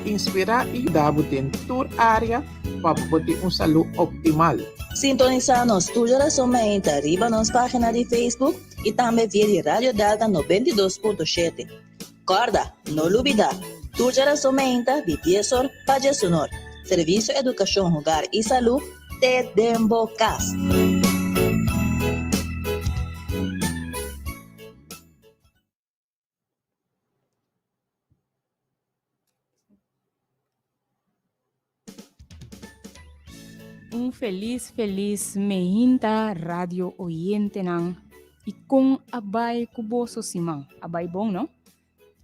Inspirá i yuda bo den tur área pa bo por tin un salú optimal. Sintonisá nos tur djarason mainta riba nos página di Facebook i tambe via di Radio Delta 92.7. Kòrda, no lubidá, tur djarason mainta di dies or pa djesunor, Servisio Edukashon Hogar i Salú te den bo kas. Un felis felis mehinta radio oyentenan i kon a bai ku boso siman? A bai bon no?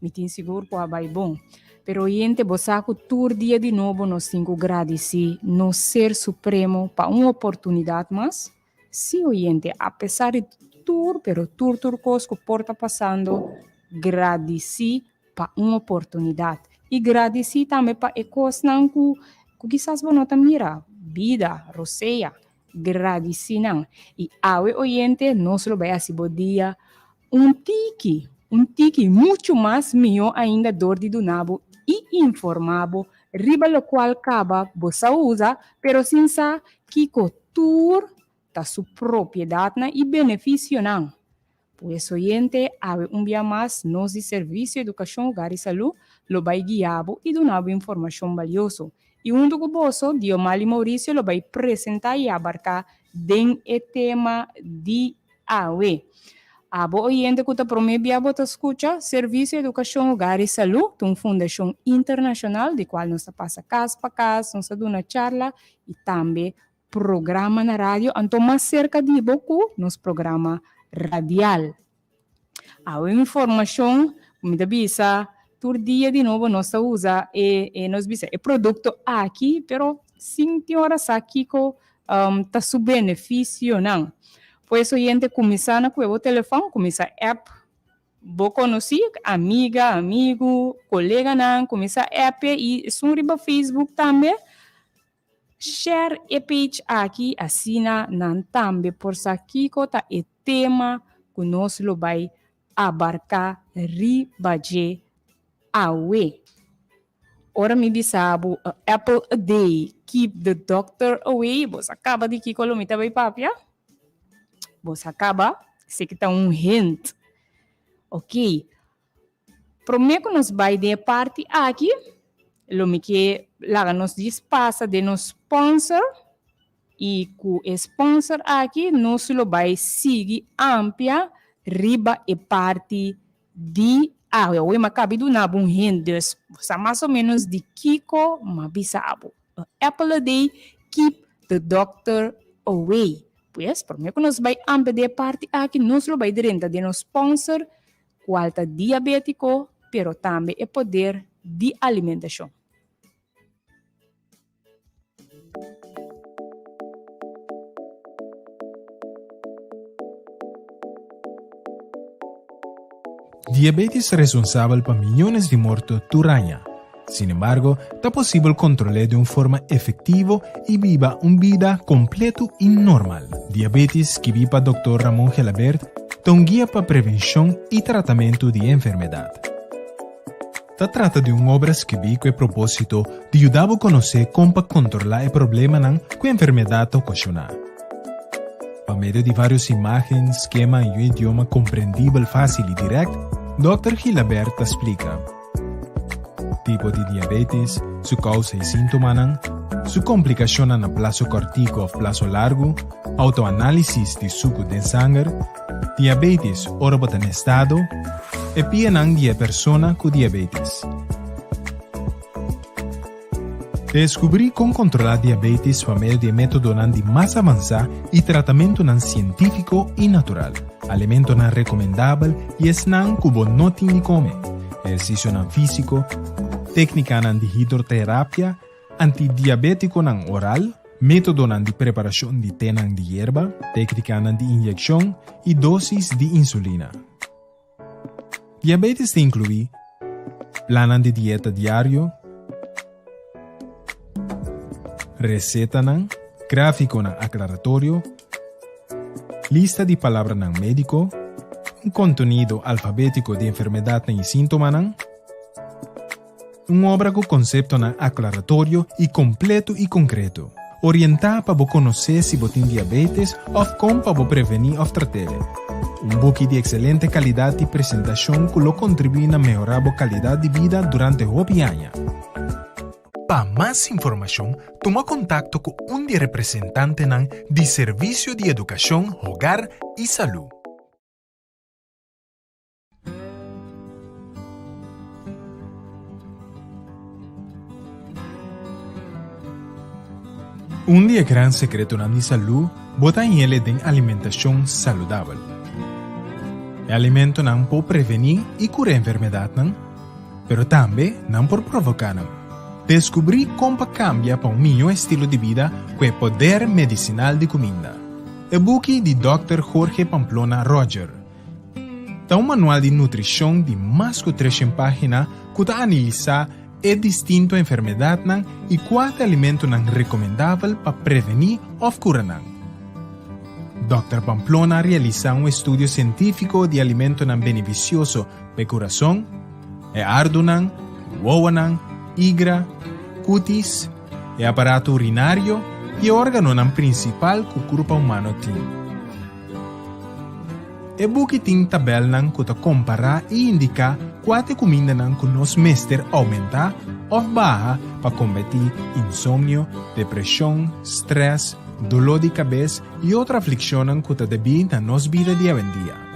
Mi tin sigur ku a bai bon. Pero oyente bo sa ku tur dia di nobo nos tin ku gradisí nos Ser Supremo pa un oportunidat mas Sí, oyente, apesar di tur, pero tur tur kos ku por ta pasando, gradisí pa un oportunidat. I gradisí tambe pa e kosnan ku ku kisas bo no ta mira, bida, rosea, gradisí nan. I awe, oyente, nos lo bai hasi bo dia un tiki, un tiki muchu mas mihó ainda dor di duna bo i informá bo riba lokual kaba bo sa usa, pero sin sa kiko Tur ta su propiedatnan i benefisionan. Pues oyente, awe un bia mas nos di Servisio Edukashon Hogar i Salú lo bai guia bo i duna bo informashon balioso. I huntu ku boso, Diomal i Mauricio lo bai presentá i abarká den e tema di awe. Abo oyente ku ta promé bia bo ta skucha, Servisio Edukashon Hogar i Salú ta un fundashon internashonal di kual nos ta pasa kas pa kas, nos ta duna charla i tambe programa na radio, anto mas serka di bo ku nos programa radial. Awe informashon ku mi ta bisa tur dia di nobo nos ta usa e e nos bisa e produkto aki pero sin tin ora sa kiko ta su benefisionan. Pues oyente kuminsá na kue bo telefòn, kuminsá app Bo konosí amiga, amigu, koleganan, kuminsá app-e i esun riba Facebook tambe. Share e page aki asina nan tambe por sa kiko ta e tema ku nos lo bai abarká riba dje awe. Ora mi bisa bo a apple a day keep the doctor away, bo sa kaba di kiko lo mi ta bai papia? Bo sa kaba? Esaki ta un hint. Ok, prome ku nos bai den e parti aki, lo mi ke laga nos djis pasa den nos sponsor i ku e sponsor aki nos lo bai sigui ampia riba e parti Di awe awe m'a kabi duna bo un hint, dus bo sa mas o menos di kiko m'a bisa abo. A apple a day keep the doctor away. Pues, prome ku nos bai ampe den e parti aki, nos lo bai drenta den nos sponsor, kual ta Diabetico, pero tambe e poder di alimentashon. Diabetes ta responsabel pa miyones di morto tur aña. Sin embargo, ta posibel kontrol'é den un forma efektivo i biba un bida kompleto i normal. Diabetes, skibí pa Dòkter Ramon Gelabert, ta un guia pa prevenshon i tratamentu di e enfermedat. Ta trata di un obra skibí ku e propósito di yuda bo konosé kon pa kontrolá e problemanan ku e enfermedat ta okashoná. Pa medio di vários imágen, skema i un idioma komprendibel fásil i dirèkt, Dòkter Gilabert ta splika tipo di diabetes, su kousa i síntomanan, su komplikashonnan na plaso kòrtiku òf plaso largu, outoanálisis di suku den sanger, Diabetes ora bo ta na estado, e pianan di e persona ku diabetes. Deskubrí kon kontrolá diabetes pa medio di e métodonan di mas avansá i tratamentunan sientífiko i natural, alimentonan rekomendabel i esnan ku bo no tin di kome, ehersisionan físiko, téknikanan di hidroterapia, Antidiabétikonan oral, métodonan di preparashon di tenan di yerba, téknikanan di inyekshon i dósis di insulina. Diabétis ta inkluí, plannan di dieta diario, resetanan, gráfikonan aklaratorio, lista di palabranan médiko, un kontenido alfabétiko di enfermedatnan i síntomanan. Un obra ku konseptonan aklaratorio i kompleto i konkreto. Orientá pa bo konosé si bo tin diabetes òf kon pa bo prevení òf trat'é. Un buki di ekselente kalidat di presentashon ku lo kontribuí na mehorá bo kalidat di bida durante hopi aña. Pa mas informashon tuma kontakto ku un di e representantenan di Servisio di Edukashon, Hogar i Salú. Un di e gran sekretonan di salú bo ta hañ'el den alimentashon saludabel. E alimentonan por prevení i kura enfermedatnan, pero tambe nan por provoká nan. Deskubrí kon pa kambia pa un mihó estilo di bida ku e poder medisinal di kuminda. E buki di Dòkter Jorge Pamplona Roger. Ta un manual di nutrishon di mas ku treshen página ku ta analisá e distinto enfermedatnan i kua ta alimentonan rekomendabel pa prevení òf kura nan. Dòkter Pamplona a realisá un estudio sientífiko di alimentonan benefisioso pa e kurason, e ardunan, wowonan, igra, kutis, e aparato urinario i e órganonan prinsipal ku kurpa humano tin. E buki tin tabèlnan ku ta kompará i indiká kua ta e kumindanan ku nos mester oumentá òf baha pa kombatí insomnio, depreshon, strès, doló di kabes i otro aflikshonnan ku ta debí na nos bida di awendia.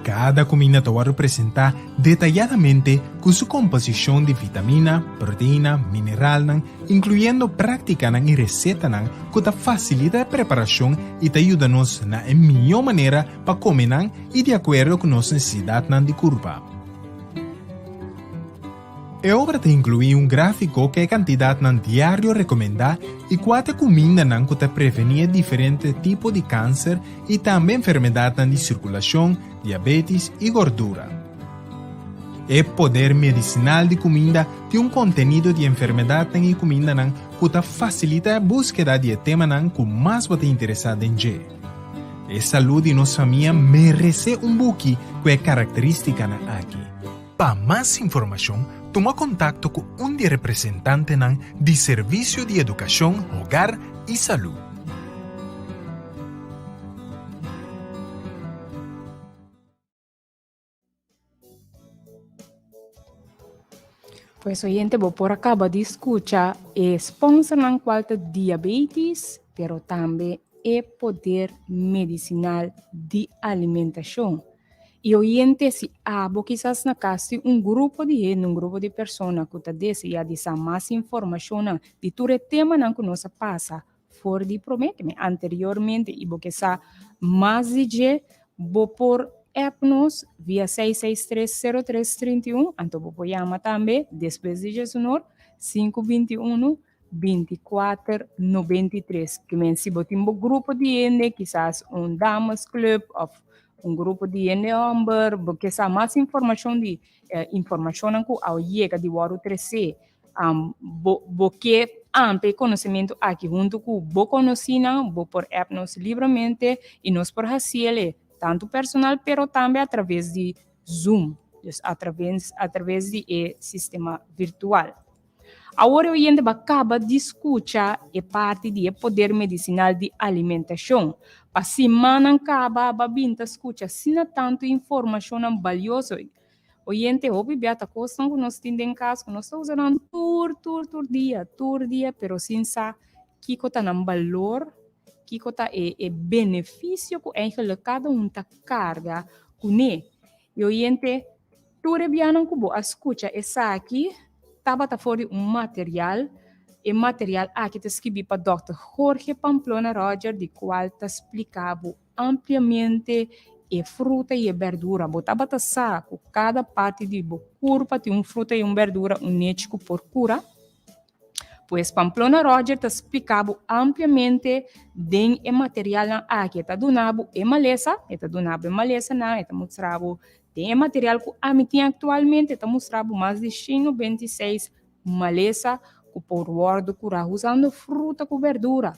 Kada kuminda ta wòrdu presentá detayadamente ku su komposishon di vitamina, proteina, mineralnan, inkluyendo práktikanan i resetanan ku ta fasilita e preparashon i ta yuda nos na e mihó manera pa kome nan i di akuerdo ku nos nesesidatnan di kurpa. E obra ta inkluí un gráfiko ku e kantidatnan diario rekomendá i kua ta e kumindanan ku ta prevení e diferente tipo di kanser i tambe enfermedatnan di sirkulashon, diabetis i gordura. E poder medisinal di kuminda tin un kontenido di enfermedatnan i kumindanan ku ta fasilita e búskeda di e temanan ku mas bo ta interesá den dje. E salú di nos famia meresé un buki ku e karakterístikanan aki. Pa mas informashon tuma kontakto ku un di e representantenan di Servisio di Edukashon, Hogar i Salú. Pues oyente, bo por a caba di scucha e sponsornan cual ta diabetes, pero tambe e poder medicinal di alimentacion. Y oyente, si abo kisas na cas tin un grupo di hende, un grupo di persona cu ta desea di sa mas informacionnan di tur e temanan cu nos a pasa for di prome, ke men anteriormente, y bo ke sa mas di dje, bo por app nos via 663 0331, anto bo por yama tambe despues di djesunor, 521 24 93. Ke men si bo tin bo grupo di hende, kisas un dames club of un grupo di hende homber, bo ke sa mas informacion di eh, informacionnan ku a yega di wòrdu tresé Bo bo ke amplia e konosementu aki huntu ku bo konosínan, bo por app nos libremente i nos por hasiel e tantu personal pero tambe atraves di Zoom, dus atraves atraves di e sistema virtual. Awor e oyente bo a kaba di skucha e parti di e poder medisinal di alimentashon. Pa simannan kaba bo a bin ta skucha asina tantu informashonnan balioso. Oyente, hopi bia ta kosnan ku nos tin den kas ku nos ta usa nan tur tur tur dia, tur dia, pero sin sa kiko ta nan balor, kiko ta e e benefisio ku eigenlijk kada un ta karga kuné. I oyente, tur e bianan ku bo a skucha esaki tabata for di un material, e material aki ta skibí pa dòkter Jorge Pamplona Roger di kual ta splika bo ampliamente e fruta i e berdura. Bo tabata sa ku kada parti di bo kurpa tin un fruta i un berdura, un nechi ku por kura? Pues Pamplona Roger ta splika bo ampliamente den e materialnan aki. E ta duna bo e malesa, e ta duna bo e malesanan, e ta mustra bo den e material ku ami tin aktualmente, e ta mustra bo mas di 196 malesa ku por wòrdu kurá usando fruta ku berdura.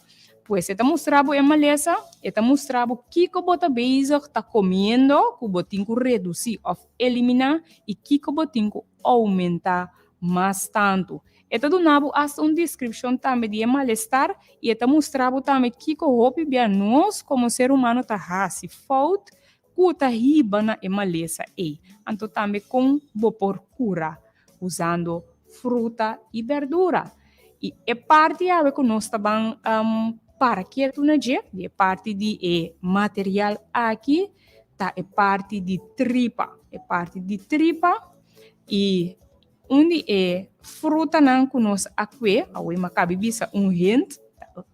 Pues e ta mustra bo e malesa, e ta mustra bo kiko bo ta bezig ta komiendo ku bo tin ku redusí òf eliminá i kiko bo tin ku oumentá mas tantu. E ta duna bo asta un deskripshon tambe di e malestar i e ta mustra bo tambe kiko hopi bia nos komo ser humano ta hasi fout ku ta hiba na e malesa ei. Anto tambe kon bo por kura usando fruta i berdura. I e parti awe ku nos ta ban para ketu na dje, di e parti di e material aki, ta e parti di tripa. E parti di tripa i un di e frutanan ku nos a kue, awe mi a kabi bisa un hint,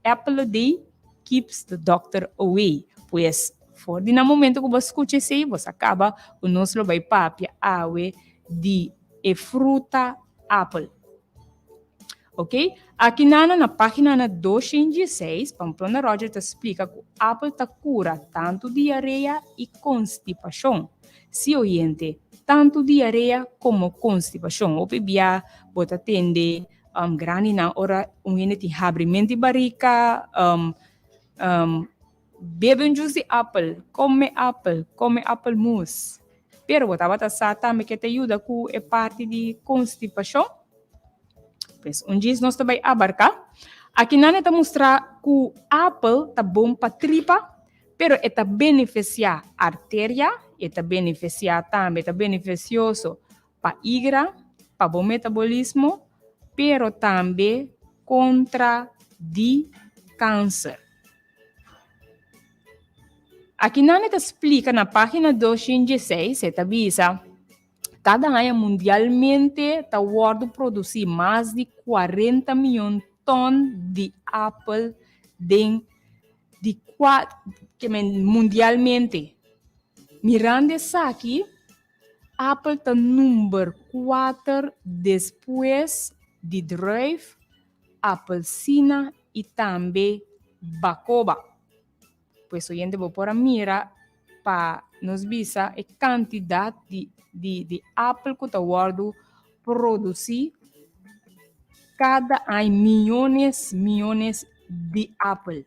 apple a day keeps the doctor away. Pues, for di na momento ku bo skucha esei, bo sa kaba ku nos lo bai papia awe di e fruta apel. Ok, aki nana na pagina na 216, Pamplona Roger ta splika ku apel ta kura tantu diarea i konstipashon. Si oyente, tantu diarea komo konstipashon. Hopi bia bo ta tende um, grandinan ora un hende tin habrimento di barika, um, um, Bebe un jus di apel, kome apel, kome apelmoes. Pero bo tabata sa tambe ke ta yuda ku e parti di konstipashon? Pues un djis nos ta bai abarká. Akinan e ta mustra ku apel ta bon pa tripa, pero e ta benefisiá arteria, e ta benefisiá tambe, ta benefisioso pa igra, pa bo metabolismo, pero tambe kontra di kanser. Akinan e ta splika na página 216, e ta bisa, Kada aña mundialmente ta wòrdu produsí mas di 40 mion tòn di apel den di kua mundialmente. Mirando esaki, apel ta number kuater despues di druif, apelsina i tambe bakoba. Pues oyente bo por a mira pa nos bisa e kantidat di di di apel ku ta wòrdu produsí kada aña miyones miyones di apel.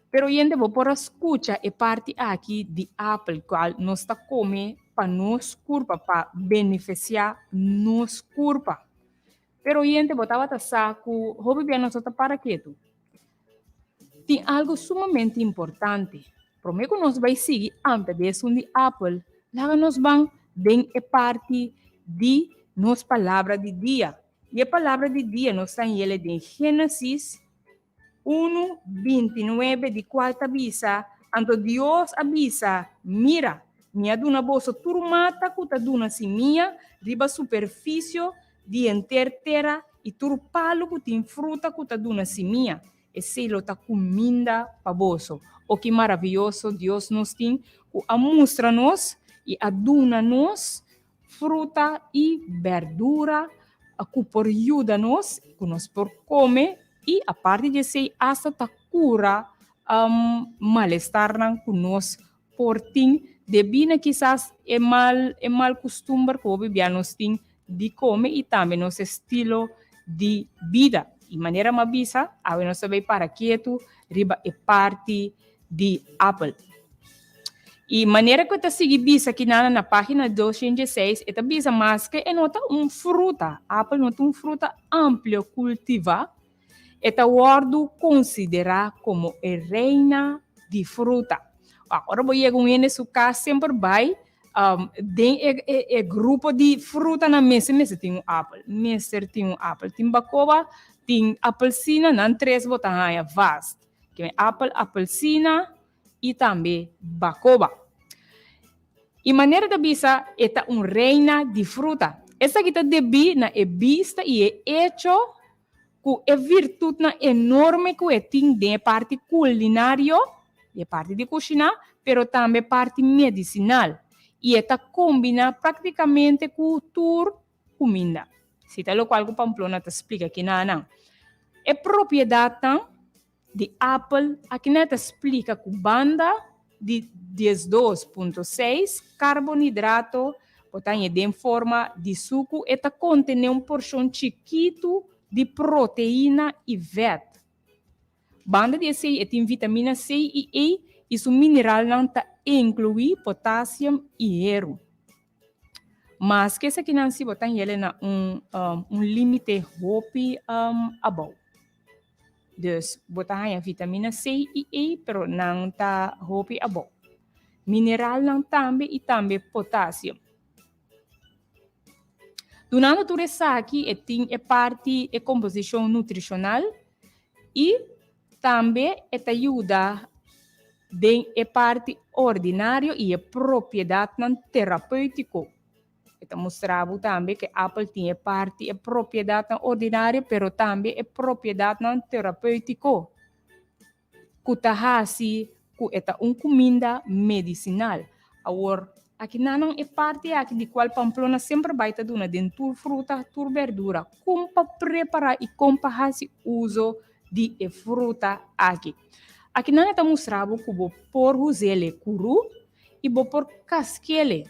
Pero oyente bo por a skucha e parti aki di apel kual nos ta kome pa nos kurpa pa benefisiá nos kurpa. Pero oyente bo tabata sa ku hopi bia nos no ta para ketu. Tin algu sumamente importante. Promé ku nos bai sigui amplia di esun di apel, laga nos ban den e parti di nos palabra di dia. I e palabra di dia nos ta hel den Génesis unu, 29, di kual ta bisa, Anto Dios a bisa, Mira, mi a duna boso tur mata ku ta duna simia riba superfisio di henter tera i tur palu ku tin fruta ku ta duna simia, esei lo ta kuminda pa boso. O ki maravioso Dios nos tin ku a mustra nos i a duna nos fruta i berdura ku por yuda nos, ku nos por kome i aparte di esei asta ta kura malestarnan ku nos por tin debí na kisas e mal e mal kustumber ku hopi bia nos tin di kome i tambe nos estilo di bida. I manera mi a bisa, awe nos ta bay para ketu riba e parti di apel. I manera ku e ta sigui bisa kinan na página 206, e ta bisa maske e no ta un fruta, apel no ta un fruta amplio kultivá, E ta wòrdu konsiderá komo e reina di fruta. Wak, ora bo yega un hende su kas semper bai den e e e grupo di frutanan mester mester tin un apel, mester tin un apel. Tin bakoba, tin apelsina, nan tres bo ta haña vast. Kimen apel, apelsina i tambe bakoba. I manera ta bisa e ta un reina di fruta. Esaki ta debí na e bista i e echo ku e virtutnan enorme ku e tin den e parti kulinario, di e parti di kushiná, pero tambe parti medisinal. I e ta kombiná praktikamente ku tur kuminda. Si ta lokual ku Pamplona ta splika kinanan. E propiedatnan di apel akina ta splika ku banda di 12.6 karbonidrato bo ta haña den forma di suku e ta kontené un porshon chikitu di proteina i vèt. Banda di esei e tin vitamina C i E i su mineralnan ta inkluí potasium i heru. Maske esakinan si bo ta hele na un un límite hopi abou. Dus bo ta haña vitamina C i E pero nan ta hopi abou. Mineralnan tambe i tambe potasium. Dunando tur esaki e tin e parti e komposishon nutrishonal i tambe e ta yuda den e parti ordinario i e propiedatnan terapeutiko. E ta mustra bo tambe ku e apel tin e parti e propiedatnan ordinario pero tambe e propiedatnan terapeutiko ku ta hasi ku e ta un kuminda medisinal. Awor, akinanan e parti aki di kual Pamplona semper bai ta duna den tur fruta, tur berdura, kon pa prepará i kon pa hasi uso di e fruta aki. Akinan e ta mustra bo ku bo por huz'ele kurú i bo por kask'ele.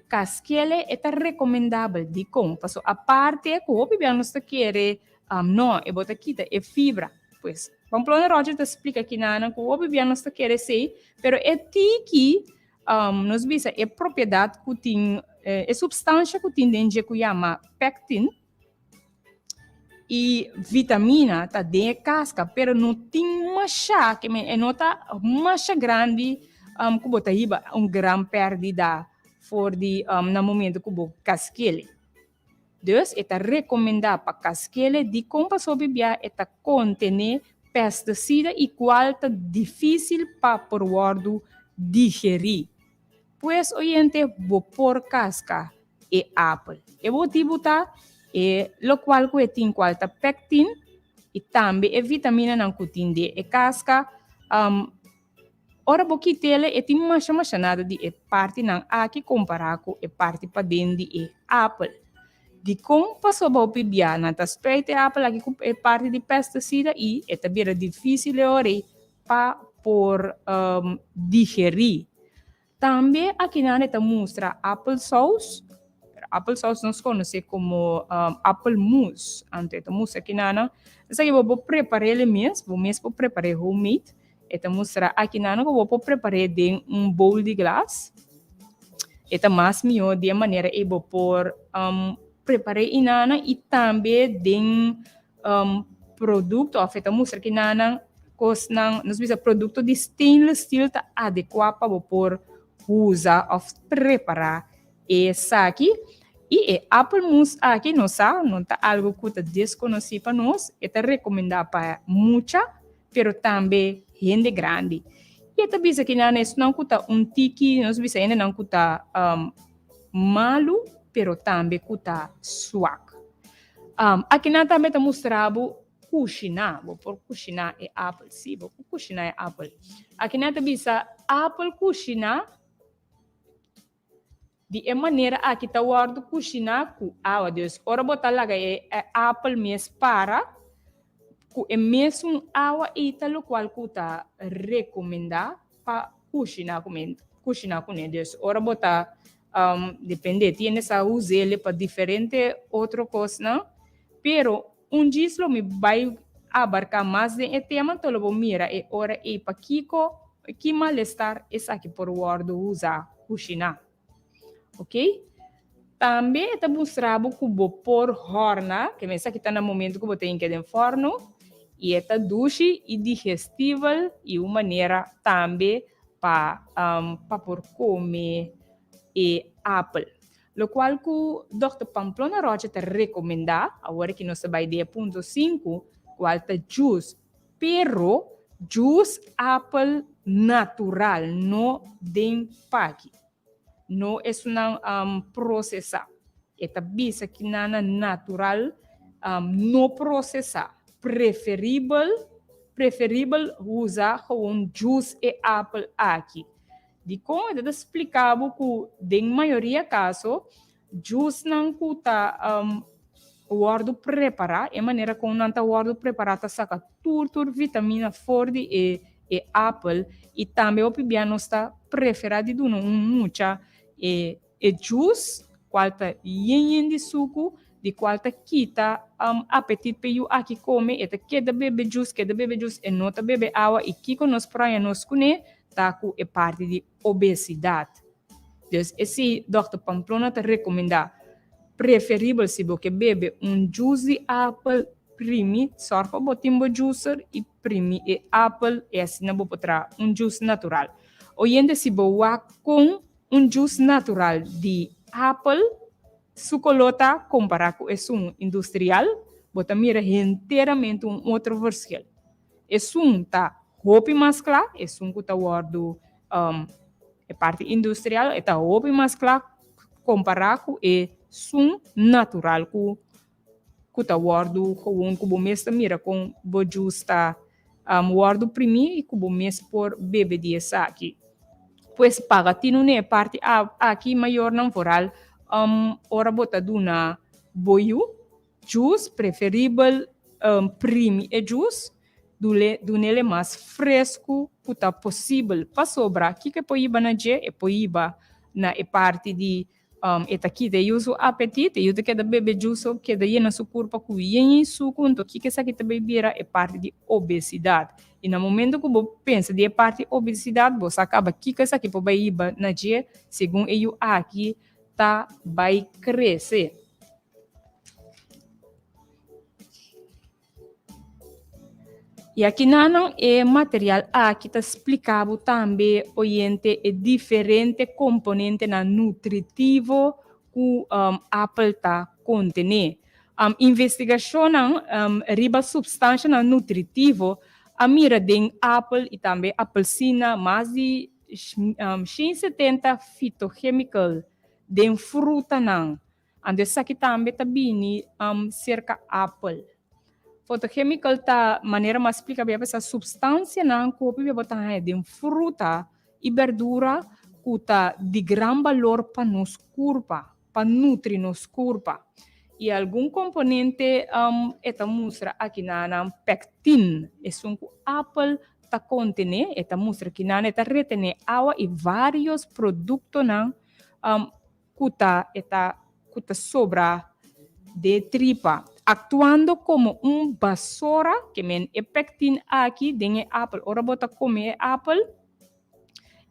Kask'ele e ta rekomendabel. Dikon? Paso aparte ku hopi bia nos ta kere no, e bo ta kita e fibra. Pues, Pamplona Roger ta splika kinanan ku hopi bia nos ta kere esei, pero e tiki nos bisa e propiedat ku tin, e supstansha ku tin den dje ku yama pectin, I vitamina ta den e kaska, pero no tin masha, ke men e no ta masha grandi ku bo ta hiba un gran pèrdida for di na momento ku bo kaskele. Dus e ta rekomendá pa kaskele dikon pasobra bia e ta kontené pestisida i kual ta difísil pa por wòrdu digerí. Pues oyente bo por kaska e apel. E motibu ta e lokual ku e tin kual ta pectin i tambe e vitaminanan ku tin den e kaska. Ora bo kit'el e tin masha masha nada di e partinan aki kompará ku e parti paden di e apel. Dikon pasobra hopi bia nan ta spuit e apel aki ku e parti di pestisida i e ta bira difísil e ora ei pa por digerí. Tambe akinan e ta mustra appelsous, pero appelsous nos konosé komo appelmoes, anto e ta mustra akinanan, esaki bo por prepar'é mes, bo mes por prepar'é homemade, e ta mustra akinanan ku bo por prepar'é den un bowl di glas, e ta mas mihó di e manera ei bo por prepar'é inanan i tambe den produkto òf e ta mustra ki nan kosnan, nos bisa produkto di stainless steel ta adekuá pa bo por usa òf prepará esaki. I e appelmoes aki nos sa no ta algu ku ta deskonosí pa nos, e ta rekomendá pa mucha pero tambe hende grandi. I e ta bisa ki nan esnan ku ta un tiki, nos bisa hendenan ku ta malu pero tambe ku ta swak. Akinan tambe ta mustra bo kushiná. Bo por kushiná e apel. Sí, bo por kushiná e apel. Akinan ta bisa apel kushiná di e manera aki ta wòrdu kushiná ku awa. Dus ora bo ta laga e apel mes para ku e mesun awa ei ta lokual ku ta rekomendá pa kushiná kushiná kuné. Dus ora bo ta depende tiene sa us'ele pa diferente otro kosnan, pero un djis lo mi bai abarká mas den e tema anto lo bo mira e ora ei pakiko ki malestar esaki por wòrdu usá kushiná. Ok. Tambe e ta mustra bo ku bo por hòrna, ke mester esaki ta na momento ku bo ta hinka den fòrnu, i e ta dushi i digestibel i un manera tambe pa pa por kome e apel. Lokual ku Dòkter Pamplona Rocha ta rekomendá, awor ki nos ta bai den e punto sinku, kual ta jus Pero juice apel natural, no den paki. No esunnan procesa. E ta bisa kinana natural, no procesa. Preferibel, preferibel usa gewoon juice e apel aki. Dikon? E ta splika bo ku den mayoria kaso Jusnan ku ta wòrdu prepará, e manera kon nan ta wòrdu prepará ta saka tur tur vitamina for di e e apel i tambe hopi bia nos ta preferá di duna un mucha e e jus kual ta yen yen di suku. Di kual ta kita apetit p'e yu aki kome, e ta keda bebe djus, keda bebe djus, e no ta bebe awa i kiko nos por haña nos kuné ta ku e parti di obesidat. Dus esei dòkter Pamplona ta rekomendá, preferibel si bo ke bebe un djus di apel, primi, sòrg pa bo tin bo djuser i primi e apel i asina bo por traha un djus natural. Oyente si bo wak kon un djus natural di apel Su koló ta kompará ku esun industrial, bo ta mira henteramente un otro verschil. Esun ta hopi mas kla, esun ku ta wòrdu e parti industrial e ta hopi mas kla kompará ku esun natural ku ku ta wòrdu gewoon ku bo mes ta mira kon bo juice ta wòrdu primí i ku bo mes por bebe di esaki. Pues paga tinu n'e parti aki mayornan vooral ora bo ta duna bo yu juice preferibel primi e juice dunele mas fresku ku ta posibel pasobra kiko e por hiba na dje e por hiba na e parti di E ta kita e yu su apetit, e yu ta keda bebe juso, keda yena su kurpa ku yen i suku, nto kiko esaki ta bai bira? E parti di obesidat. I na momento ku bo pensa di e parti obesidat, bo sa kaba kiko esaki por bai hiba na dje segun e yu aki ta bai krese. I akinanan e material aki ta splika bo tambe, oyente, e diferente komponentenan nutritivo ku apel ta kontené. Investigashonnan riba supstanshanan nutritivo a mira den apel i tambe apelsina mas di 170 fitochemical den frutanan. Anto esaki tambe ta bini serka apel. Fotochemical ta manera mas splika bia p'esa supstansianan ku hopi bia bo ta haña den fruta i berdura ku ta di gran balor pa nos kurpa, pa nutri nos kurpa. I algun komponente e ta mustra aki na nan pectin, esun ku apel ta kontené, e ta mustra kinan e ta retené awa i vários produktonan ku ta e ta ku ta sobra de tripa, aktuando komo un basora, ke men e pectin aki den e apel, ora bo ta kome e apel,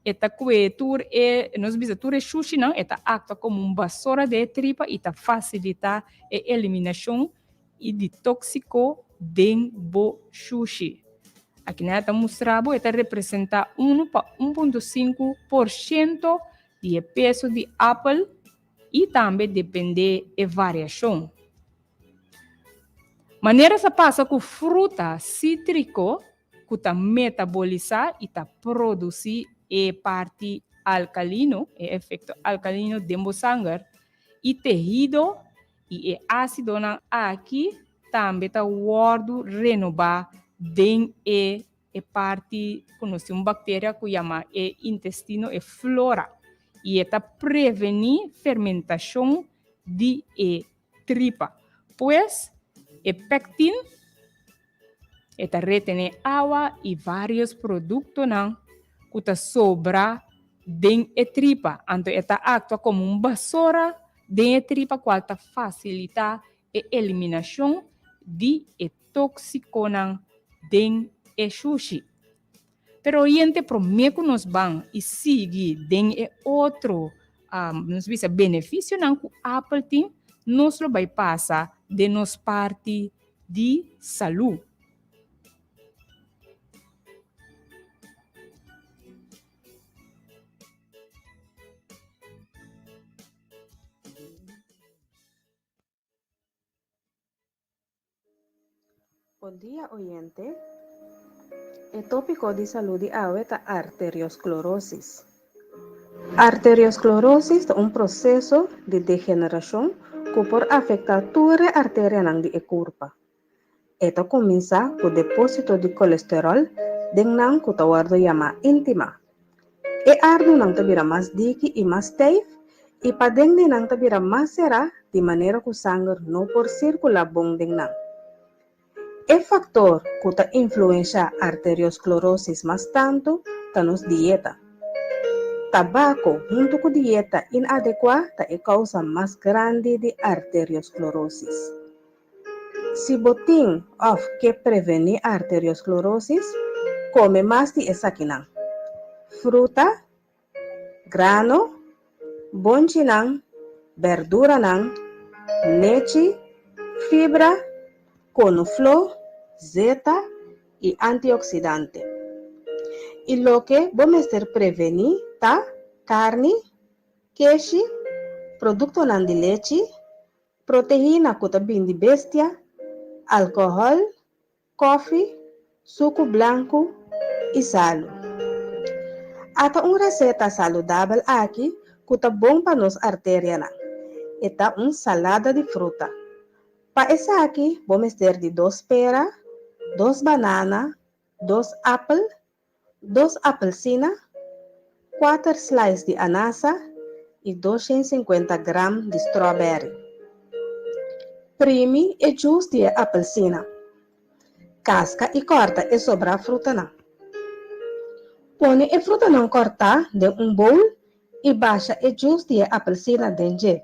e ta kue tur e, nos bisa tur e shushinan, e ta aktua komo un basora de e tripa i ta fasilitá e eliminashon i di tóksiko den bo shushi. Aki nan e ta mustra bo, e ta representá unu pa 1.5% di e peso di apel i tambe dependé e variashon. Manera sa pasa ku fruta sítriko ku ta metabolisá i ta produsí e parti alkalino, e efekto alkalino den bo sanger i tehido i e ásidonan aki tambe ta wòrdu renobá den e E parti ku nos tin un bakteria ku yama e intestino, e flora, i e ta prevení fermentashon di e tripa. Pues, e pectin e ta retené awa i vários produktonan ku ta sobra den e tripa. Anto e ta aktua komo un basora den e tripa kual ta fasilitá e eliminashon di e tóksikonan den e shushi. Pero oyente promé ku nos ban i sigui den e otro nos bisa benefisionan ku apel tin, nos lo bai pasa den nos parti di salú. Bon dia oyente. E tópiko di salú di awe ta arteriosklorosis. Arteriosklorosis ta un proseso di degenerashon ku por afektá tur e arterianan di e kurpa. E ta kuminsá ku depósito di kolesteròl den nan ku ta wòrdu yamá íntima. E ardunan ta bira mas diki i mas steif i paden di nan ta bira mas será di manera ku sanger no por sirkulá bon den nan. E faktor ku ta influenshá arteriosklerosis mas tantu ta nos dieta. Tabako huntu ku dieta inadekuá ta e kousa mas grandi di arteriosklerosis. Si bo tin òf ke prevení arteriosklerosis, kome mas di esakinan, fruta, grano, bonchinan, bèrduranan, lechi, fibra, konofló, zeta i antioksidante. I loke bo mester prevení ta karni, keshi, produktonan di lechi, Proteina ku ta bin di bestia, alkohòl, kòfi, suku blanku i salu. Ata un reseta saludabel aki ku ta bon pa nos arterianan. E ta un salada di fruta. Pa esaki bo mester di dos pera, dos banana, dos apel, dos apelsina, kuater slice di anasa i 250 gram di strawberry. Primi e juice di e apelsina. Kaska i kòrta e sobrá frutanan. Pone e frutanan kòrtá den un bowl i basha e juice di e apelsina den dje.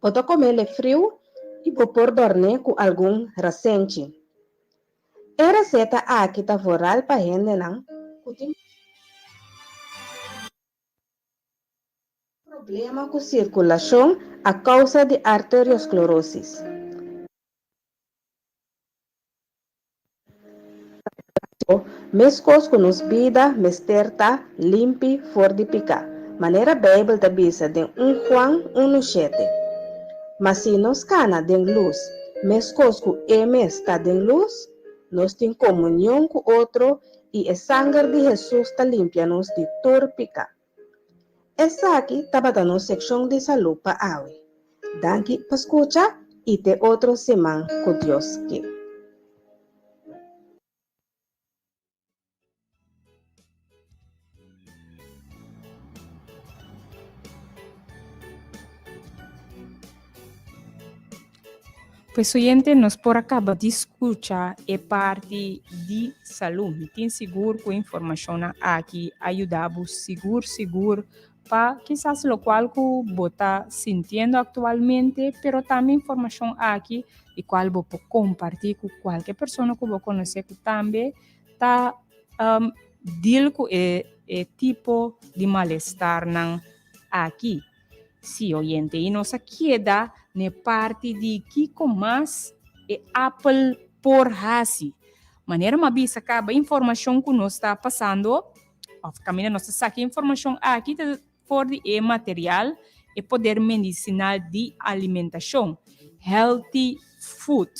Bo ta kom'é friu i bo por dòrn'é ku algun rasenchi. E reseta aki ta vooral pa hendenan ku tin problema ku sirkulashon a kousa di arteriosklerosis. Meskos ku nos bida mester ta limpi for di piká, manera Beibel ta bisa den 1 Juan unu shete, Ma si nos kana den lus, meskos ku E mes ta den lus, nos tin komunion ku otro i e sanger di Hesus ta limpia nos di tur piká. Esaki tabata nos sekshon di salú pa awe. Danki pa skucha i te otro siman ku Dios ke. Pues oyente, nos por a caba di scucha e parti di salud. Mi tin sigur cu informacionnan aki a yuda bo sigur sigur pa kisas locual cu bo ta sintiendo actualmente, pero tambe informacion aki di cual bo por comparti cu cualke persona cu bo conoce cu tambe ta um, deal cu e, e tipo di malestarnan aki. Sí, oyente, i nos a keda n'e parti di kiko mas e apel por hasi. Manera m'a bisa kaba informashon ku nos ta pasando, òf kaminda nos ta saka e informashon aki ta for di e material E Poder Medisinal di Alimentashon, Healthy Food.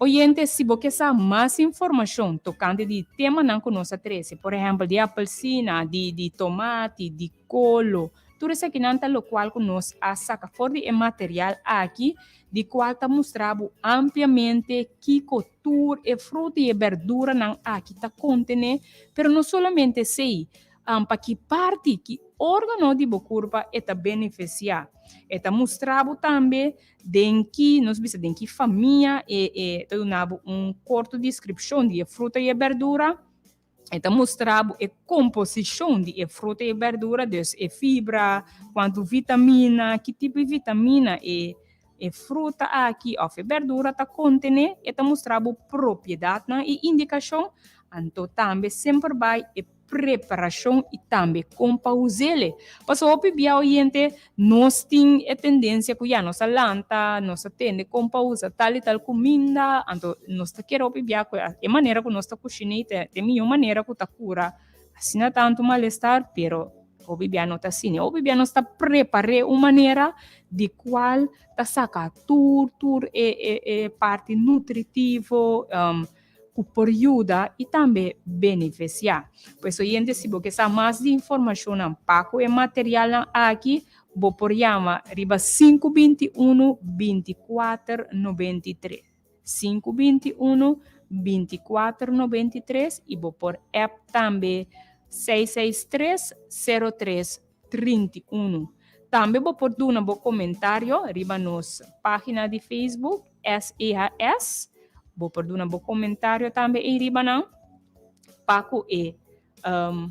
Oyente, si bo ke sa mas informashon tokante di temanan ku nos a trese, por ehèmpel di apelsina, di di tomati, di kolo, tur esakinan ta lokual ku nos a saka for di e material aki, di kual ta mustra bo ampliamente kiko tur e fruta i e bèrduranan aki ta kontené, pero no solamente esei, Pa ki parti, ki órgano di bo kurpa e ta benefisiá. E ta mustra bo tambe den ki, nos bisa den ki famia e e ta duna bo un korto deskripshon di e fruta i e bèrdura. E ta mustra bo e komposishon di e fruta i e bèrdura, dus e fibra, kuantu vitamina, ki tipo di vitamina e e fruta aki òf e bèrdura ta kontené. E ta mustra bo propiedatnan i indikashon. Anto tambe semper bai e preparashon i tambe kon pa us'ele. Pasobra hopi bia oyente nos tin e tendensia ku ya nos a lanta, nos a tende kon pa usa tal i tal kuminda, anto nos ta kere hopi bia ku e manera ku nos ta kushin'é ta e mihó manera ku ta kura asina tantu malestar, pero hopi bia no ta asina. Hopi bia nos ta prepar'é un manera di kual ta saka tur tur e e e parti nutritivo, ku por yuda i tambe benefisiá. Pues oyente si bo ke sa mas di informashonnan pa ku e materialnan aki, bo por yama riba 521 24 93, 521 24 93, i bo por app tambe 663 03 31. Tambe bo por duna bo komentario riba nos página di Facebook, SEHS. Bo por duna bo komentario tambe ei riba nan pa ku e um,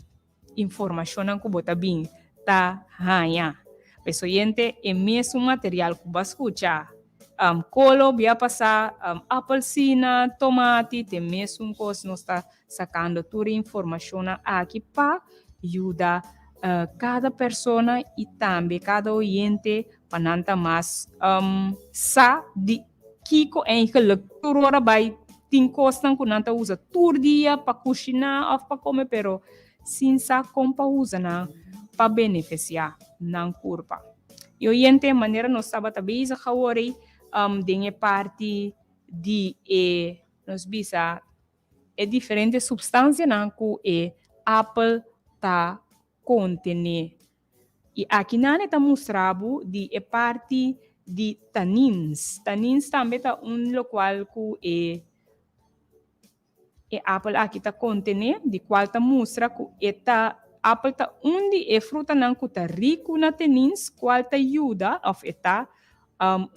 informashonnan ku bo ta bin ta haña. Pues oyente, e mesun material ku bo a skucha kolo bia pasá, apelsina, tomati, te mesun kos nos ta sakando tur e informashonnan aki pa yuda kada persona i tambe kada oyente pa nan ta mas sa di kiko eigenlijk tur ora bai tin kosnan ku nan ta usa tur dia pa kushiná òf pa kome pero sin sa kon pa usa nan pa benefisiá nan kurpa. I oyente, manera nos tabata bezig awor ei den e parti di e nos bisa e diferente supstansianan ku e apel ta kontené. I akinan e ta mustra bo di e parti di tannins. Tannins tambe ta un lokual ku e e apel aki ta kontené, di kual ta mustra ku e ta apel ta un di e frutanan ku ta riku na tannins, kual ta yuda òf e ta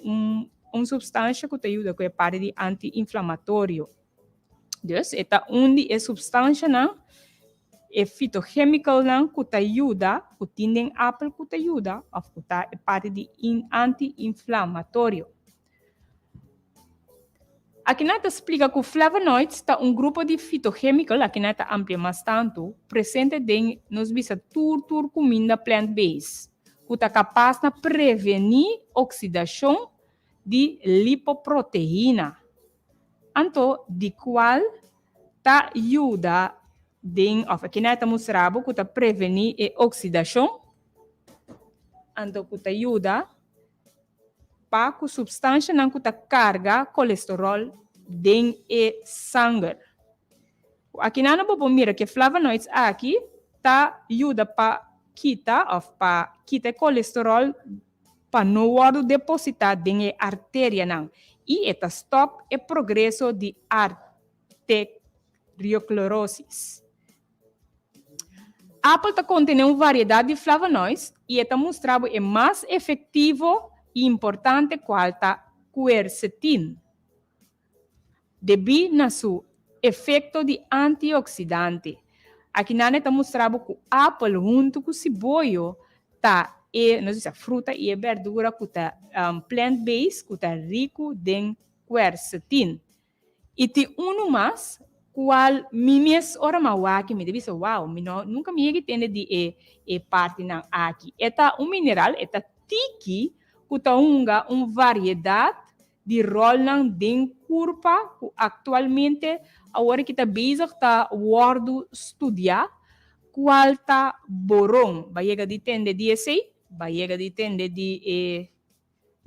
un un supstansha ku ta yuda ku e parti di anti-inflamatorio. Dus e ta un di e supstanshanan E fitochemicalnan ku ta yuda, ku tin den apel ku ta yuda òf ku ta e parti di anti-inflamatorio. Akinan ta splika ku flavonoids ta un grupo di fitochemical, akinan ta amplia mas tantu, presente den nos bisa tur tur kuminda plant-based, ku ta kapas na prevení oksidashon di lipoproteina. Anto di kual ta yuda den òf akina e ta mustra bo ku ta prevení e oksidashon, anto ku ta yuda pa ku supstanshanan ku ta karga kolesteròl den e sanger. Akinan bo por mira ku e flavonoids aki ta yuda pa kita òf pa kita e kolesteròl pa no wòrdu depositá den e arterianan i e ta stòp e progreso di arterioklerosis. Apel ta kontené un variedat di flavonoids i e ta mustra bo e mas efektivo i importante kual ta quercetin. Debí na su efekto di antioksidante. Akinan e ta mustra bo ku apel huntu ku siboyo ta e, nos bisa, fruta i e berdura ku ta plant-based ku ta riku den quercetin. I tin unu mas kual mi mes ora mi a wak mi ta bisa wow, mi no nunka mi yega tende di e e partinan aki. E ta un mineral, e ta tiki ku ta hunga un variedat di rolnan den kurpa ku aktualmente awor ki ta bezig ta wòrdu studiá, kual ta boron. Ba yega di tende di esei? Ba yega di tende di e,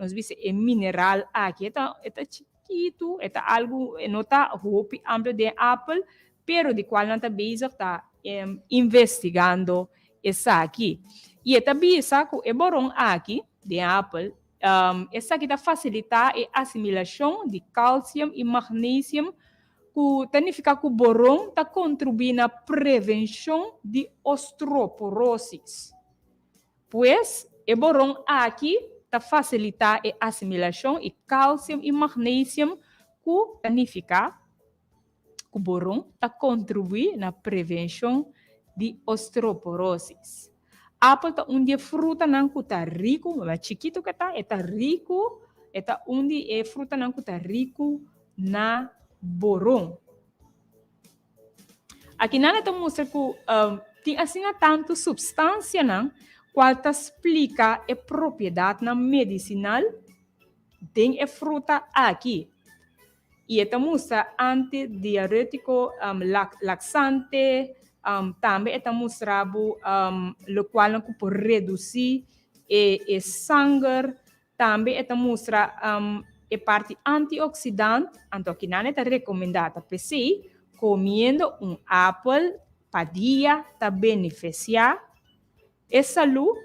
nos bisa e mineral aki. E ta e ta chikitu, e ta algu, e no ta hopi amplio den apel, pero di kual nan ta bezig ta investigando esaki. I e ta bisa ku e boron aki den apel Esaki ta fasilitá e asimilashon di kalsium i magnesium ku ta nifiká ku boron ta kontribuí na prevenshon di ostroporosis. Pues, e boron aki ta fasilitá e asimilashon i kalsium i magnesium ku ta nifiká ku boron ta kontribuí na prevenshon di osteoporosis. Apel ta un di e frutanan ku ta riku, ma chikitu ku e ta, e ta riku, e ta un di e frutanan ku ta riku na boron. Akinan e ta mustra ku tin asina tantu supstansianan kual ta splika e propiedatnan medisinal den e fruta aki. I e ta mustra antidiarétiko, laksante, tambe e ta mustra bo lokualnan ku por redusí e sanger, tambe e ta mustra e parti antioksidant, anto akinan e ta rekomendá ta p'esei komiendo un apel pa dia ta benefisiá E salú,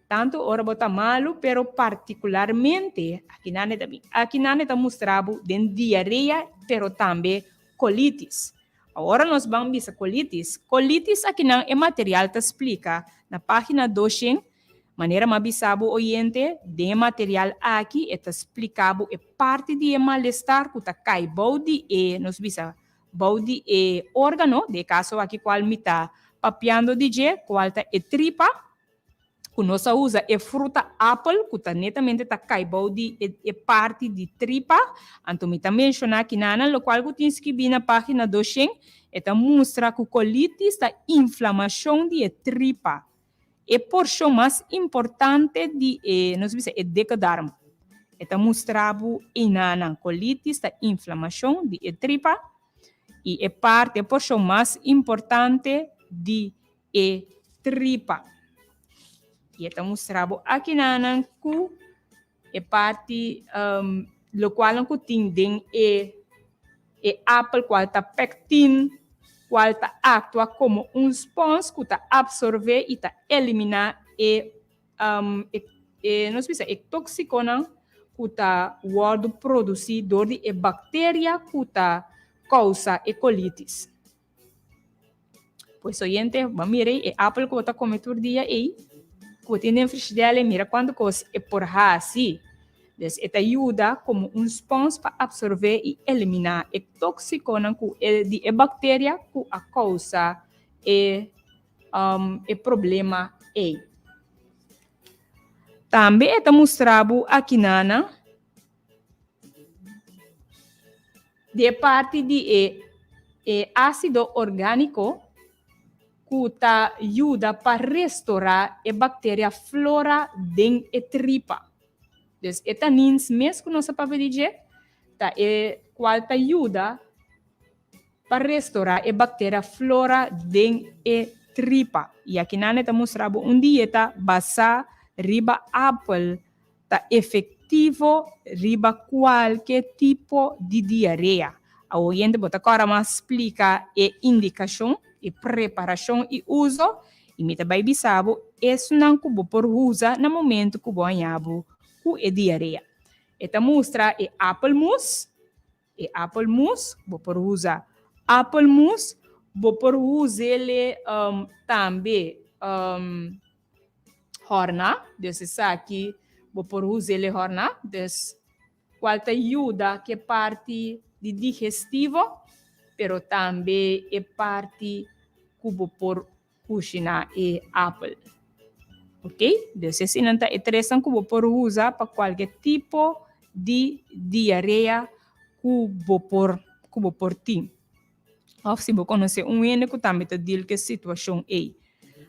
tantu ora bo ta malu, pero partikularmente, akinan e ta bin, akinan e ta mustra bo den diarea, pero tambe kolitis. Awor nos ban bisa kolitis. Kolitis akinan e material ta splika na página doshen, manera m'a bisa bo oyente, den e material aki e ta splika bo e parti di e malestar ku ta kai bou di e, nos bisa, bou di e órgano, den e kaso aki kual mi ta. papiando di dje, kual ta e tripa, ku nos a usa e fruta apel, ku ta netamente ta kai bou di e e parti di tripa. Anto mi ta menshoná kinanan lokual ku tin skibí na página doshen, e ta mustra ku kolitis ta inflamashon di e tripa. E porshon mas importante di e, nos bisa e dikke darm. E ta mustra bo einanan. Kolitis ta inflamashon di e tripa i e parti, e porshon mas importante di e tripa. I e ta mustra bo akinanan ku e parti lokualnan ku tin den e e apel kual ta pectin kual ta aktua komo un spons ku ta apsorvé i ta eliminá e e nos bisa e tóksikonan ku ta wòrdu produsí dor di e bakteria ku ta kousa e kolitis. Pues oyente, bo a mira ei, e apel ku bo ta kome tur dia ei, ku bo tin den frishidèl ei, mira kuantu kos e por hasi. Dus e ta yuda komo un spons pa apsorbé i eliminá e tóksikonan ku e di e bakteria ku a kousa e e problema ei. Tambe e ta mustra bo akinana Di e parti di e e ásido orgániko ku ta yuda pa restorá e bakteria flora den e tripa. Dus e tanins mes ku nos a papia di dje ta e kual ta yuda pa restorá e bakteria flora den e tripa. I akinan e ta mustra bo un dieta basá riba apel ta efectivo riba cualke tipo di diarea. Awor hende bo ta cora mas splica e indicacion, e preparacion y uzo y mi ta bay bisa bo esunnan cu bo por uza na momento cu bo haña bo cu e diarea. E ta mustra e appelmoes, e appelmoes, bo por uza appelmoes, bo por uzele tambe Horna, dus esaki bo por us'e horna, dus cual ta yuda cu e parti di digestivo, pero tambe e parti cu bo por cushina e apel. Ok, dus eseinan ta e tresnan cu bo por usa pa cualke tipo di diarea cu bo por cu bo por tin. Of si bo konosé un hende ku tambe ta deal ku e situashon ei.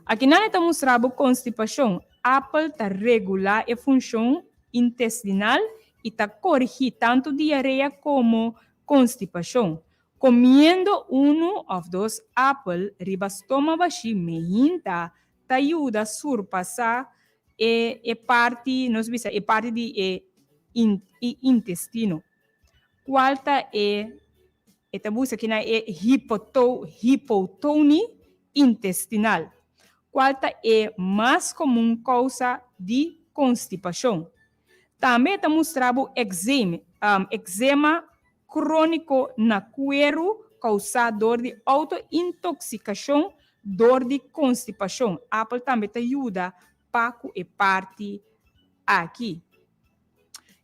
Akinan e ta mustra bo konstipashon. Apel ta regulá e funshon intestinal i ta korigí tantu diarea komo konstipashon. Komiendo unu òf dos apel riba stoma bashí mehinta ta yuda surpasá e e parti, nos bisa e parti di e intestino, kual ta e E ta buska kina e hipotoni intestinal, kual ta e mas komun kousa di konstipashon. Tambe e ta mustra bo ekzeem, ekzema króniko na kueru kousá dor di outo-intoksikashon dor di konstipashon. Apel tambe ta yuda pa ku e parti aki.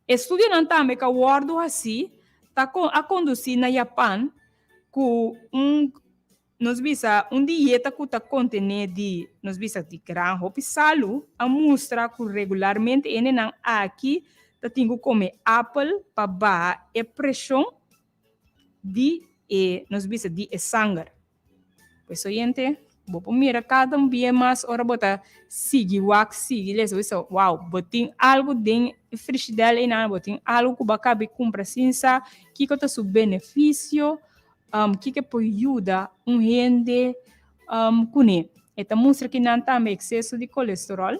Estudionan tambe ku a wòrdu hasí ta a kondusí na Japan ku un nos bisa un dieta ku ta kontené di nos bisa di gran hopi salu a mustra ku regularmente hendenan aki ta tin ku kome apel pa baha e preshon di e nos bisa di e sanger. Pues oyente, bo por mira cada un bia mas ora bo ta sigui wak, sigui lesa, bo bisa, wow, bo tin algo den e frishidel einan, bo tin algo ku bo a kabi kumpra sin sa kiko ta su benefisio, kiko e por yuda un hende kuné. E ta mustra kinan tambe ekseso di kolesterol.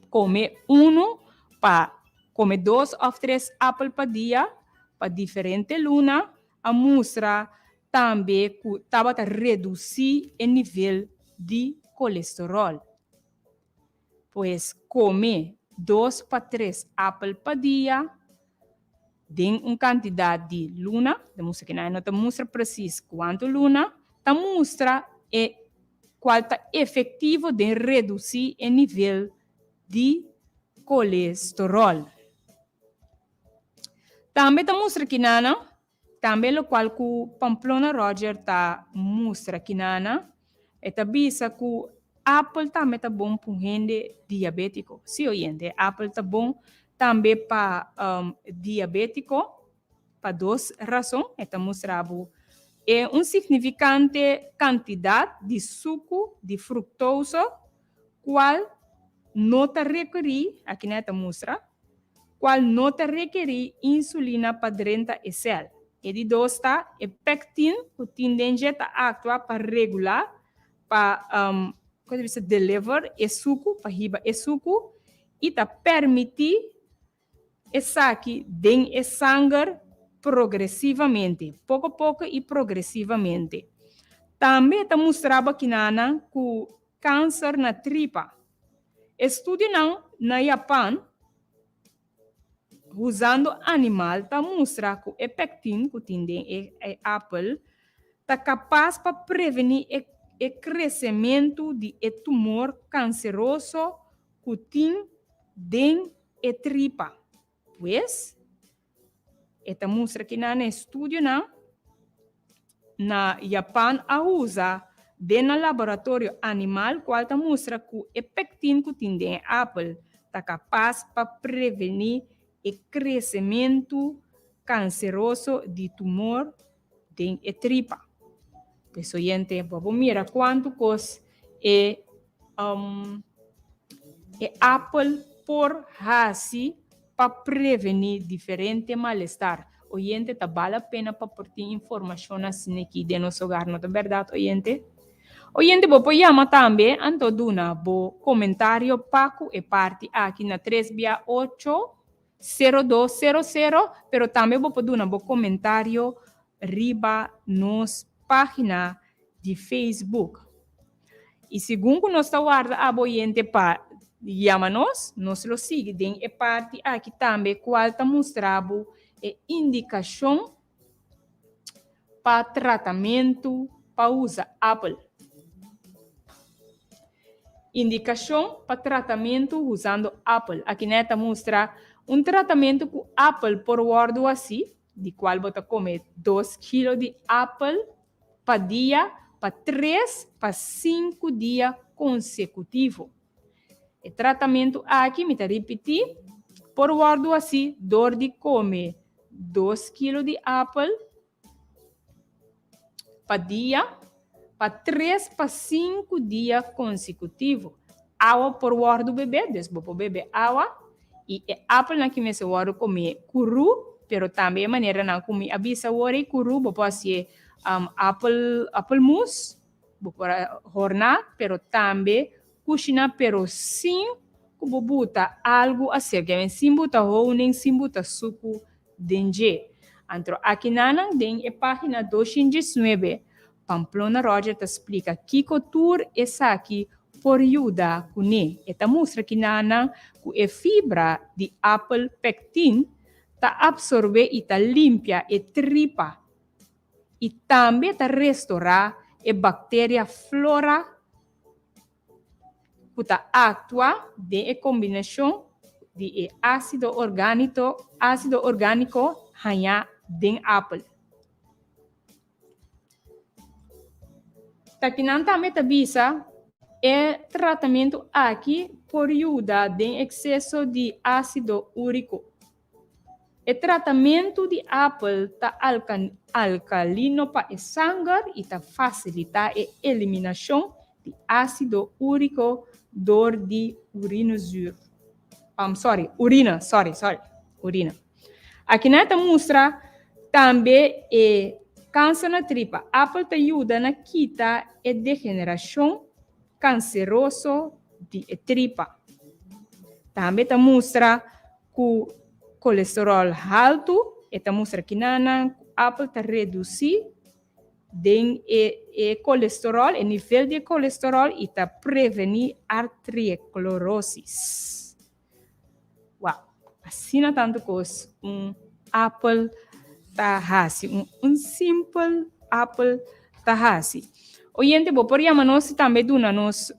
Kome unu pa kome dos òf tres apel pa dia pa diferente luna a mustra tambe ku tabata redusí e nivel di kolesteròl. Pues kome dos pa tres apel pa dia den un kantidat di luna, ta mustra ki nan no ta mustra presis kuantu luna, ta mustra e kual ta efektivo den redusí e nivel di kolesteròl. Tambe ta mustra kinanan Tambe locual cu Pamplona Roger ta mustra kinana. E ta bisa ku apel tambe ta bon pa un hende diabétiko. Sí, oyente, apel ta bon tambe pa diabétiko pa dos rason. E ta mustra bo e un signifikante kantidat di suku di fruktoso kual no ta rekerí, aki nan e ta mustra, kual no ta rekerí insulina pa drenta e sèl. E di dos ta e pectin ku tin den dje ta aktua pa regulá, pa kon ta bisa deliver e suku, pa hiba e suku i ta permití esaki den e sanger progresivamente, poko poko i progresivamente. Tambe ta mustra bo kinanan ku kanser na tripa. Estudionan na Japan usando animal ta mustra ku e pectin ku tin den e apel ta kapas pa prevení e kresementu di e tumor kanseroso ku tin den e tripa. Pues, e ta mustra ki nan estudionan na Japan a usa den nan laboratorio animal cual ta mustra cu e pectin cu tin den e apel ta capas pa preveni e crecemento canceroso di tumor den e tripa. Pues oyente, bo por mira cuanto cos e e apel por haci pa prevení diferente malestar. Oyente, ta bal a pena pa por tin informashon asina aki den nos hogar, no ta bèrdat, oyente? Oyente, bo por yama tambe anto duna bo komentario pa ku e parti aki na tres bia ocho, sero dos, sero sero, pero tambe bo por duna bo komentario riba nos página di Facebook. I segun ku nos ta warda abo oyente pa yama nos, nos lo sigui den e parti aki tambe kual ta mustra bo e indikashon pa tratamentu pa usa apel. Indikashon pa tratamentu usando apel. Aki nan ta mustra un tratamentu ku apel por wòrdu hasi, di kual bo ta kome dos kilo di apel pa dia pa tres pa sinku dia konsekutivo. E tratamentu aki, mi ta ripití, por wòrdu hasi dor di kome dos kilo di apel pa dia pa tres pa sinku dia konsekutivo. Awa por wòrdu bebé, dus bo por bebe awa i e apelnan ki mester wòrdu komé kurú, pero tambe e maneranan ku mi a bisa awor ei kurú, bo por hasié apel apelmus, bo por horná, pero tambe kushiná pero sin ku bo buta algu aserka, sin buta honing, sin buta suku den dje. Antro akinanan den e página 219, Pamplona Roger ta splika kiko tur esaki por yuda kuné. E ta mustra kinanan ku e fibra di apel pectin ta apsorbé i ta limpia e tripa i tambe ta restorá e bakteria flora ku ta aktua den e kombinashon di e ásido orgánito ásido orgániko hañá den apel. Takinan tambe ta bisa e tratamentu aki por yuda den ekseso di ásido úriko. E tratamentu di apel ta alkalino pa e sanger i ta fasilitá e eliminashon di ásido úriko dor di urinezuur. Um, sorry, urina, sorry, sorry, urina. Akinan ta mustra tambe e kanser na tripa. Apel ta yuda na kita e degenerashon kanseroso di e tripa. Tambe ta mustra ku kolesteròl haltu, e ta mustra kinanan ku apel ta redusí den e e kolesteròl, e nivel di e kolesteròl i ta prevení arterieklerosis. Wow, asina tantu kos un apel ta hasi, un un simpel apel ta hasi. Oyente, bo por yama nos i tambe duna nos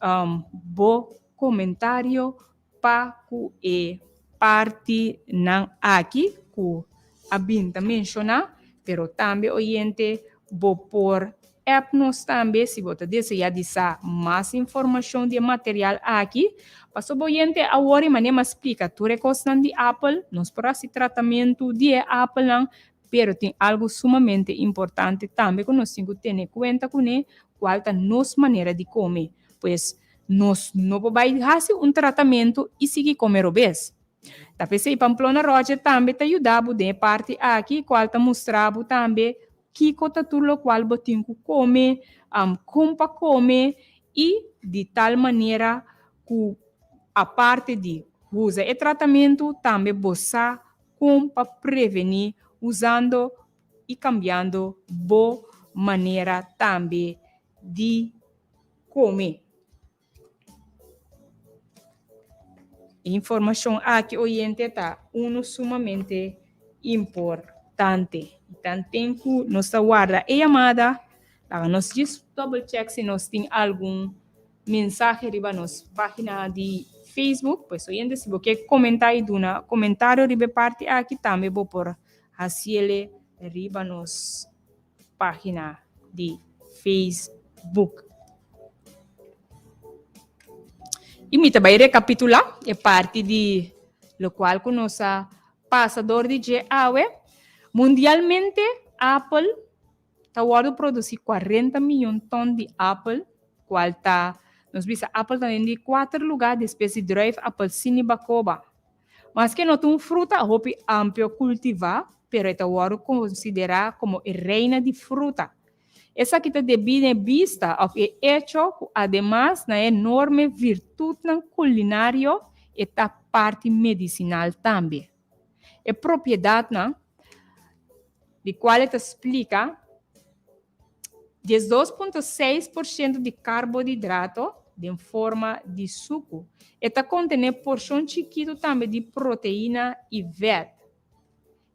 bo komentario pa ku e partinan aki ku a bin ta menshoná, pero tambe oyente bo por. app nos tambe si bo ta desea di sa mas informashon di e material aki. Paso bo oyente awor i manera mi a splika tur e kosnan di apel, nos por hasi tratamentu di e apelnan, pero tin algu sumamente importante tambe ku nos tin ku tene kuenta kuné, kual ta nos manera di kome. Pues nos no por bai hasi un tratamentu i sigui kome robes. Ta p'esei Pamplona Roger tambe ta yuda bo den e parti aki kual ta mustra bo tambe kiko ta tur lokual bo tin ku kome, kon pa kome i di tal manera ku aparte di usa e tratamentu tambe bo sa kon pa prevení usando i kambiando bo manera tambe di kome. E informashon aki oyente ta unu sumamente importante. I tanten ku nos ta warda e yamada, laga nos djis double check si nos tin algun mensahe riba nos página di Facebook. Pues oyente si bo ke komentá i duna komentario riba e parti aki tambe bo por hasiele riba nos página di Facebook. I mi ta bai rekapitulá e parti di lokual ku nos a pasa dor di dje awe. Mundialmente apel ta wòrdu produsí 40 miyon tòn di apel, kual ta, nos bisa apel ta den di kuater lugá despues di druif, apelsin i bakoba. Maske no ta un fruta hopi amplio kultivá, pero e ta wòrdu konsiderá komo e reina di fruta. Esaki ta debí na e bista òf e echo ku ademas na e enorme virtutnan kulinario e ta parti medisinal tambe. E propiedatnan di kual e ta splika 12.6% di karbodidrato den forma di suku. E ta kontené porshon chikitu tambe di proteina i vèt.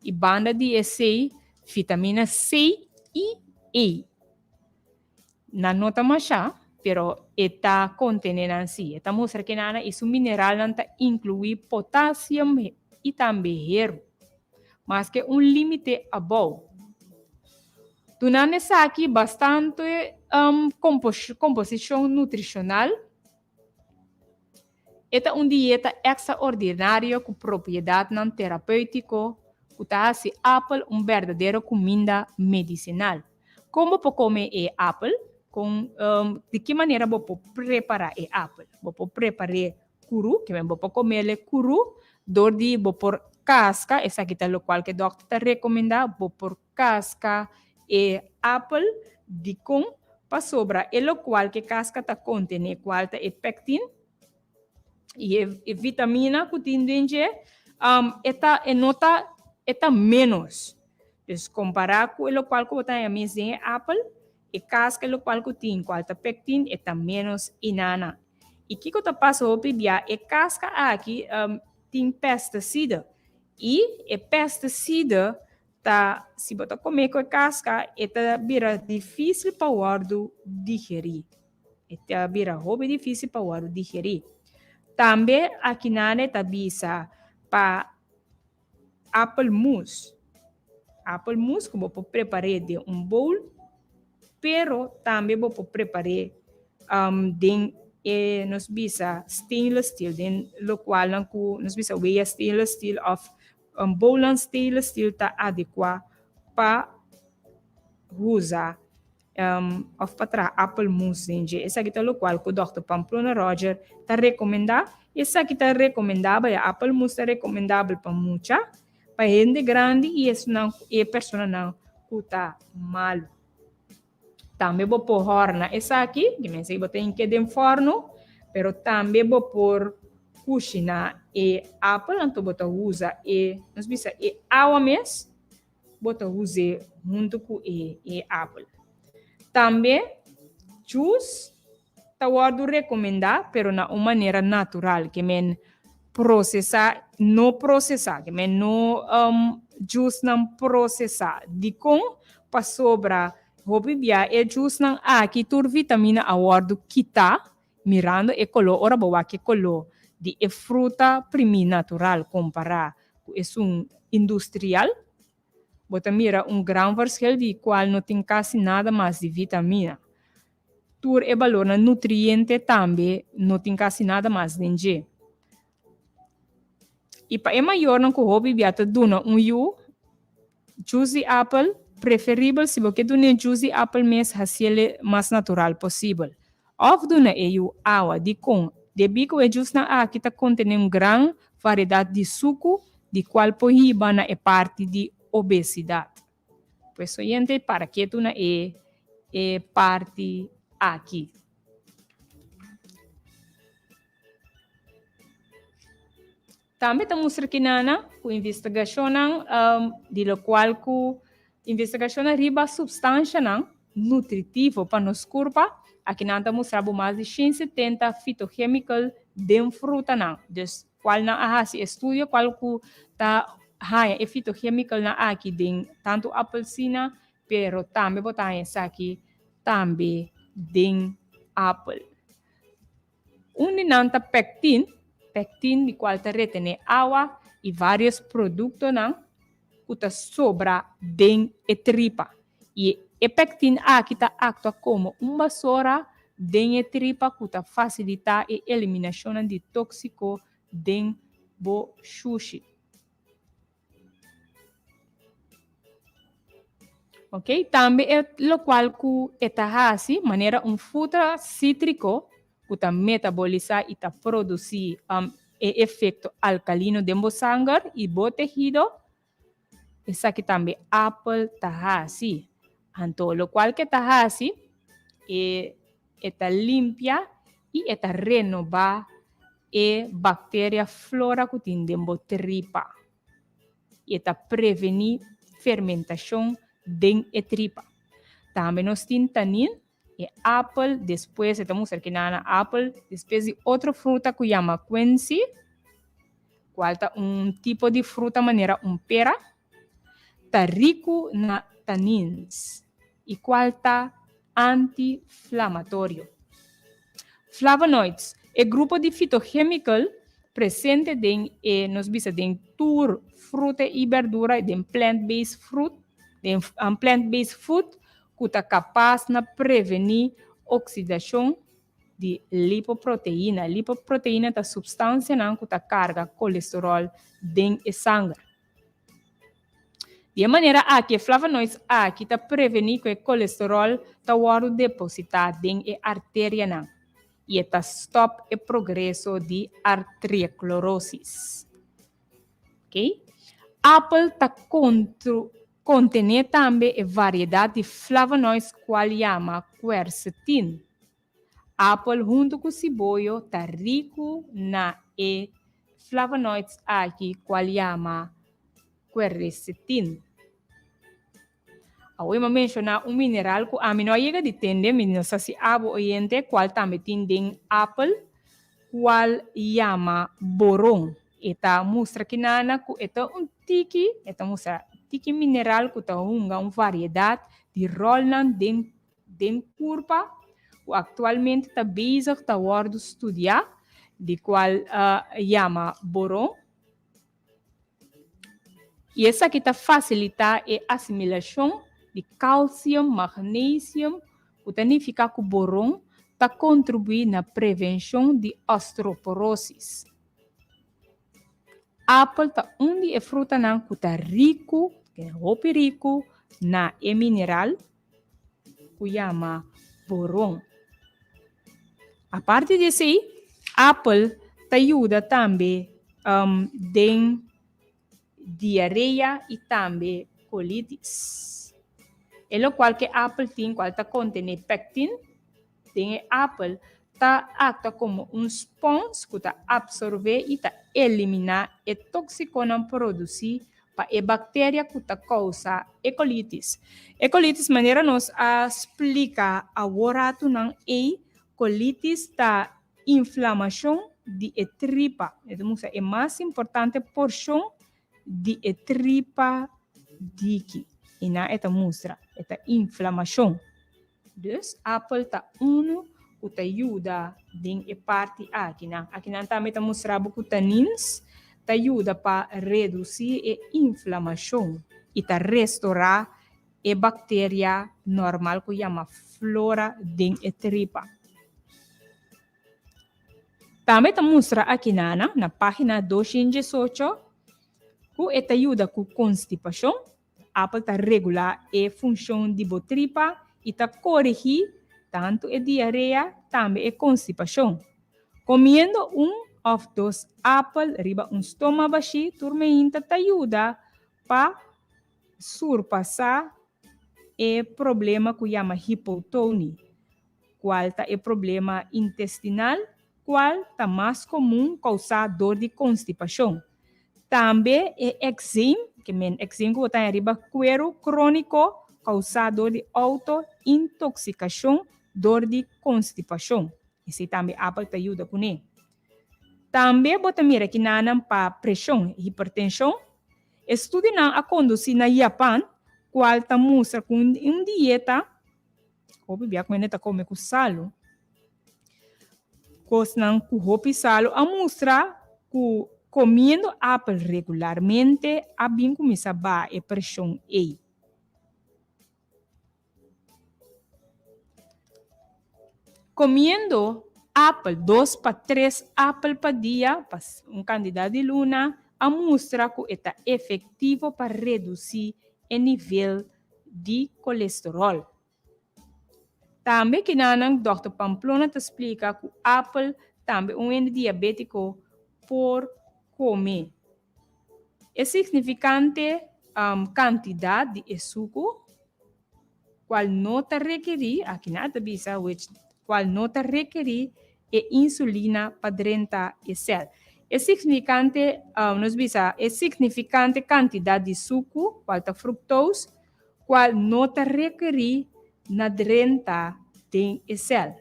I banda di esei, vitamina C i E. Nan no ta mashá, pero e ta kontené nan sí. E ta mustra ke nan i su mineralnan ta inkluí potasium i tambe heru. Maske un límite abou. Dunando esaki bastante komposishon nutrishonal, e ta un dieta ekstraordinario ku propiedatnan terapéutiko ku ta hasi apel un berdadero kuminda medisinal. Kon bo por kome e apel? Kon, di ki manera bo por prepará e apel? Bo por prepar'é kuru, ke men bo por komele kuru dor di bo por kaska, esaki ta lokual ke dòkter ta rekomendá, bo por kaska e apel dikon pasobra e lokual ke kaska ta kontené kual ta e pectin i e vitamina ku tin den dje e ta e no ta e ta ménos. Dus kompará ku e lokual ku bo ta haña mes den e apel e kaska e lokual ku tin kual ta pectin e ta ménos inana. I kiko ta pasa hopi bia e kaska aki tin pesticida i e pesticida Ta si bo ta come cu e casca e ta bira dificil pa wordo digeri. E ta bira hopi dificil pa wordo digeri. Tambe akinan e ta bisa pa appelmoes. Appelmoes cu bo por prepare den un bowl, pero tambe bo por prepare den e nos bisa stainless steel, den locualnan cu nos bisa wea stainless steel of Un bowlan stainless steel ta adekuá pa usa òf pa traha appelmoes den dje. Esaki ta lokual ku Dòkter Pamplona Roger ta rekomendá. Esaki ta rekomendabel, e appelmoes ta rekomendabel pa mucha, pa hende grandi i esunnan e personanan ku ta malu. Tambe bo por hòrna esaki, di mester bo ta hinke den fòrnu, pero tambe bo por kushiná e apel, anto bo ta usa e, nos bisa e awa mes, bo ta us'é huntu ku e e apel. Tambe jus ta wòrdu rekomendá, pero na un manera natural, ke men prosesá, no prosesá, ke men no jusnan prosesá. Dikon? Pasobra hopi bia e jusnan aki tur vitamina a wòrdu kitá, mirando e koló, ora bo wak e koló di e fruta primí natural kompará ku esun industrial. Bo ta mira un gran verschil di cual no tin casi nada mas di vitamina. Tur e balornan nutriente tambe no tin casi nada mas den dje. I pa e mayornan ku hopi bia ta duna un yu jus di apel, preferibel si bo ke dun'é jus di apel mes hasiel mas natural posibel. Òf duna e yu awa. Dikon? Debí ku e jusnan aki ta kontené un gran variedat di suku di kual por hiba na e parti di obesidat. Pues oyente para ketu na e e parti aki. Tambe ta mustra kinana ku investigashonnan di lokual ku investigashonnan riba supstanshanan nutritivo pa nos kurpa, akinan ta mustra bo mas di 170 fitochemical den frutanan. Dus kual nan a hasi estudio kual ku ta haña e fitochemicalnan aki den tantu apelsina pero tambe bo ta haña esaki tambe den apel. Un di nan ta pectin, pectin di cual ta retene awa y varios productonan cu ta sobra den e tripa. Y e pectin aki ta actua como un basora den e tripa cu ta facilita e eliminacionnan di toxico den bo shushi. Ok, tambe e locual cu e ta haci, manera un fruta citrico cu ta metabolisa y ta produci um, e efecto alcalino den bo sanger y bo tehido, esaki tambe apel ta haci. Anto locual cu e ta haci, e, e ta limpia y e ta renoba e bacteria flora cu tin den bo tripa y e ta preveni fermentacion den e tripa. Tambe nos tin tanin, e apel, despues e ta mustra ki nan na apel, despues di otro fruta cu yama quince, cual ta un tipo di fruta manera un pera, ta ricu na tanins y cual ta anti-flamatorio. Flavonoids, e grupo di fitochemical presente den e, nos bisa den tur fruta y berdura, den plant-based fruit, den plant-based food cu ta capas na preveni oxidacion di lipoproteina. Lipoproteina ta substancianan cu ta carga colesterol den e sanger. Di e manera aki e flavonoids aki ta prevení ku e kolesteròl ta wòrdu depositá den e arterianan i e ta stòp e progreso di arterieclorosis. Ok. Apel ta kontené tambe e variedat di flavonoids kual yama quercetin. Apel huntu ku siboyo ta riku na e flavonoids aki kual yama quercetin. Awe mi a menshoná un mineral ku ami no a yega di tende, mi no sa si abo oyente, kual tambe tin den apel, kual yama boron. E ta mustra kinana ku e ta un tiki, e ta mustra tiki mineral ku ta hunga un variedat di ròlnan den den kurpa ku aktualmente ta bezig ta wòrdu studiá, di kual yama boron. I esaki ta fasilitá e asimilashon di kalsium, magnesium, ku ta nifiká ku boron ta kontribuí na prevenshon di osteoporosis. Apel ta un di e frutanan ku ta riku, hopi riku, na e mineral ku yama boron. Aparte di esei, apel ta yuda tambe um, den diarea i tambe colitis. E lokual ke apel tin kual ta kontené pectin den e apel ta aktua komo un spons ku ta apsorbé i ta eliminá e tóksikonan produsí pa e bakteria ku ta kousa e kolitis. E kolitis manera nos a splika awor ratunan ei, kolitis ta inflamashon di e tripa. E ta mustra e mas importante porshon di e tripa diki. I nan e ta mustra, e ta inflamashon. Dus apel ta unu ku ta yuda den e parti akinan. Akinan tambe ta mustra bo ku tanins ta yuda pa redusí e inflamashon. i ta restorá e bakteria normal ku yama flora den e tripa. Tambe ta mustra akinana na página 218 ku e ta yuda ku konstipashon. Apel ta regulá e funshon di bo tripa i ta korigí tantu e diarea tambe e konstipashon. Komiendo un òf dos apel riba un stoma bashí tur meinta ta yuda pa surpasá e problema ku yama hipotoni, kual ta e problema intestinal kual ta mas komun kousá dor di konstipashon. Tambe e ekzeem, ke men ekzeem ku bo ta haña riba kueru króniko kousá dor di outo-intoksikashon dor di konstipashon. Esei tambe apel ta yuda kuné. Tambe bo ta mira kinanan pa preshon, hipertenshon. Estudionan a kondusí na Japan kual ta mustra ku un dieta Hopi bia ku hende ta kome ku salu. Kosnan ku hopi salu a mustra ku komiendo apel regularmente a bin kuminsá baha e preshon ei. Komiendo apel, dos pa tres apel pa dia pa un kantidat di luna, a mustra ku e ta efektivo pa redusí e nivel di kolesteròl. Tambe kinanan Dòkter Pamplona ta splika ku apel tambe un hende diabétiko por kome. E signifikante kantidat di e suku kual no ta rekerí, akinan ta bisa which kual no ta rekerí e insulina pa drenta e sèl. E signifikante, nos bisa, e signifikante kantidat di suku, kual ta fructose, kual no ta rekerí na drenta den e sèl.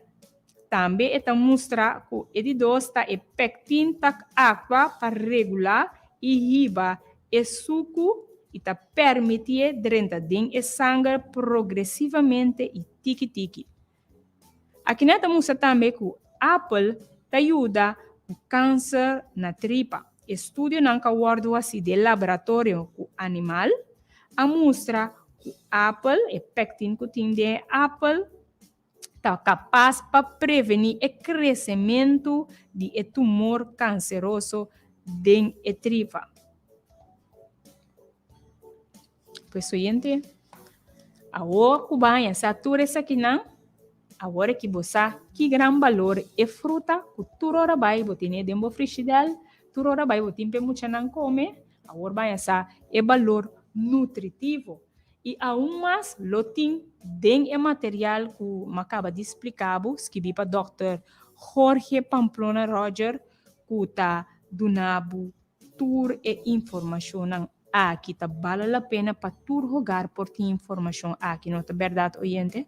Tambe e ta mustra ku e di dos ta e pectin ta aktua pa regulá i hiba e suku i ta permitié drenta den e sanger progresivamente i tiki tiki. Akinan ta mustra tambe ku apel ta yuda ku kanser na tripa. Estudionan ku a wòrdu hasi den laboratorio ku animal a mustra ku apel, e pectin ku tin den e apel, ta kapas pa prevení e kresementu di e tumor kanseroso den e tripa. Pues oyente, awor ku bo haña sa tur esakinan, awor aki bo sa ki gran balor e fruta ku tur ora bai bo tene den bo frishidèl, tur ora bai bo tin pa e muchanan kome, awor bo haña sa e balor nutritivo. I aun mas lo tin den e material ku mi a kaba di splika bo, skibí pa dòkter Jorge Pamplona Roger ku ta duna bo Tur e informashonnan aki ta bale la pena pa tur hogar por tin informashon aki, no ta bèrdat oyente?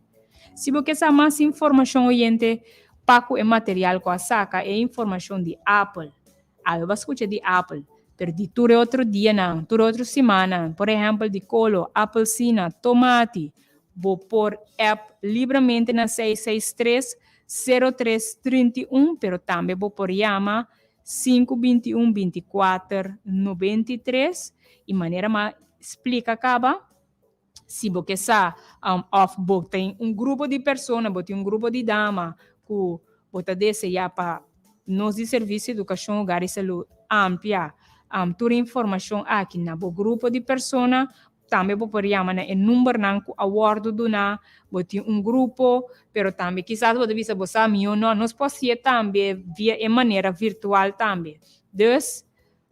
Si bo ke sa mas informashon oyente pa ku e material ku a saka e informashon di Apple, awe bo a skucha di Apple, pero di tur e otro dianan, tur e otro simannan, por ehèmpel di kolo, apelsina, tomati, bo por app libramente na 663 03 31, pero tambe bo por yama 5 21 24 93 y manera m'a splica caba si bo ke sa of bo tin un grupo di persona bo tin un grupo di dama cu bo ta desea pa nos di Servicio Educacion Hogar y Salud amplia tur e informacion aki na bo grupo di persona Tambe bo por yama na e numbernan ku a wòrdu duná. Bo tin un grupo, pero tambe kisas bo ta bisa bo sa mihó no, nos por hasié tambe via e manera virtual tambe. Dus,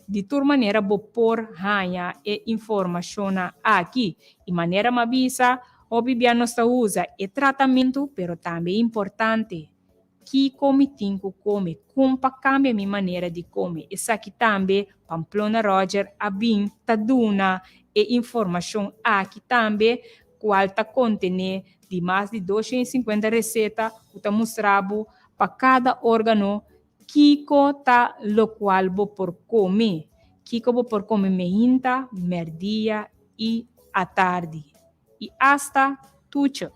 di tur manera bo por haña e informashonnan aki. I manera mi a bisa, hopi bia nos ta usa e tratamentu, pero tambe e importante. Kiko mi tin ku kome? Kon pa kambia mi manera di kome? Esaki tambe Pamplona Roger a bin ta duna e informashon aki tambe kual ta kontené di mas di 250 reseta ku ta mustra bo pa kada organo kiko ta lokual bo por kome, kiko bo por kome meinta, mèrdia i atardi i asta tucho.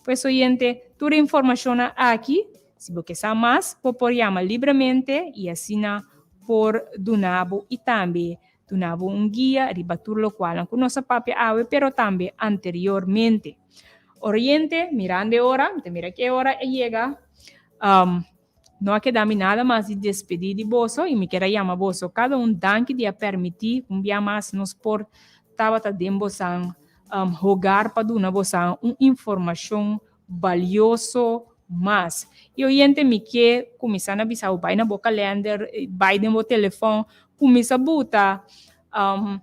Pues oyente, tur e informashonnan aki, si bo ke sa mas, bo por yama libremente i asina por duna bo i tambe. duna bo un guia riba tur lokualnan ku nos a papia awe pero tambe anteriormente. Oriente, mirando e ora, mi ta mira ki e ora a yega, um, no a keda mi nada mas di despedí di boso i mi kier a yama boso kada un danki di a permití un bia mas nos por tabata den bosan um, hogar pa duna bosan un informashon balioso mas. I oyente mi ke kuminsá na bisa bo bai na bo kalender, bai den bo telefòn, kuminsá buta um,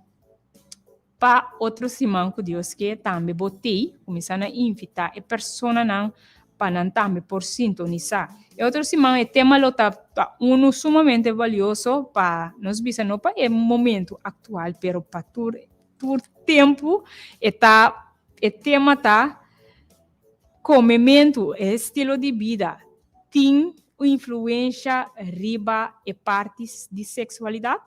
pa otro siman ku Dios ke tambe bo tei, kuminsá na invitá e personanan pa nan tambe por sintonisá. E otro siman e tema lo ta pa unu sumamente balioso pa nos bisa no pa e momento aktual pero pa tur tur tempu e ta e tema ta Komementu, e estilo di bida, tin un influensha riba e parti di seksualidat?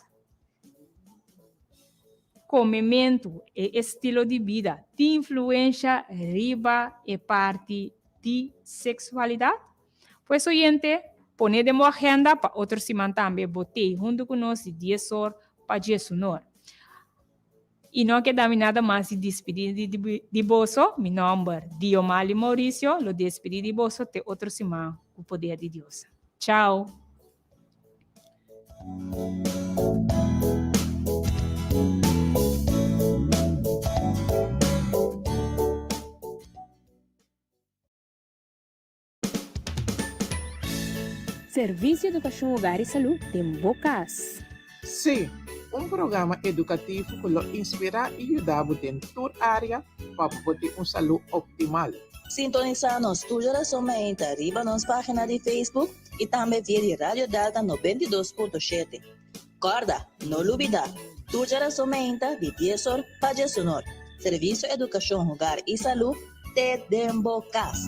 Komementu, e estilo di bida, tin influensha riba e parti di seksualidat? Pues oyente, pone den bo agenda pa otro siman tambe bo tei huntu ku nos di dies or pa diesunor. I no a keda mi nada mas di dispidí di boso. Mi nòmber, Diomali Mauricio, lo despidí di boso te otro siman ku poder di Dios. Chao! Servisio Edukashon Hogar i Salú den bo kas. Sí, un programa edukativo ku lo inspirá i yuda bo den tur área pa bo por tin un salú optimal. Sintonisá nos tur djarason mainta riba nos página di Facebook i tambe via di Radio Delta 92.7. Kòrda, no lubidá, tur djarason mainta di dies or pa djesunor, Servisio Edukashon Hogar i Salú te den bo kas.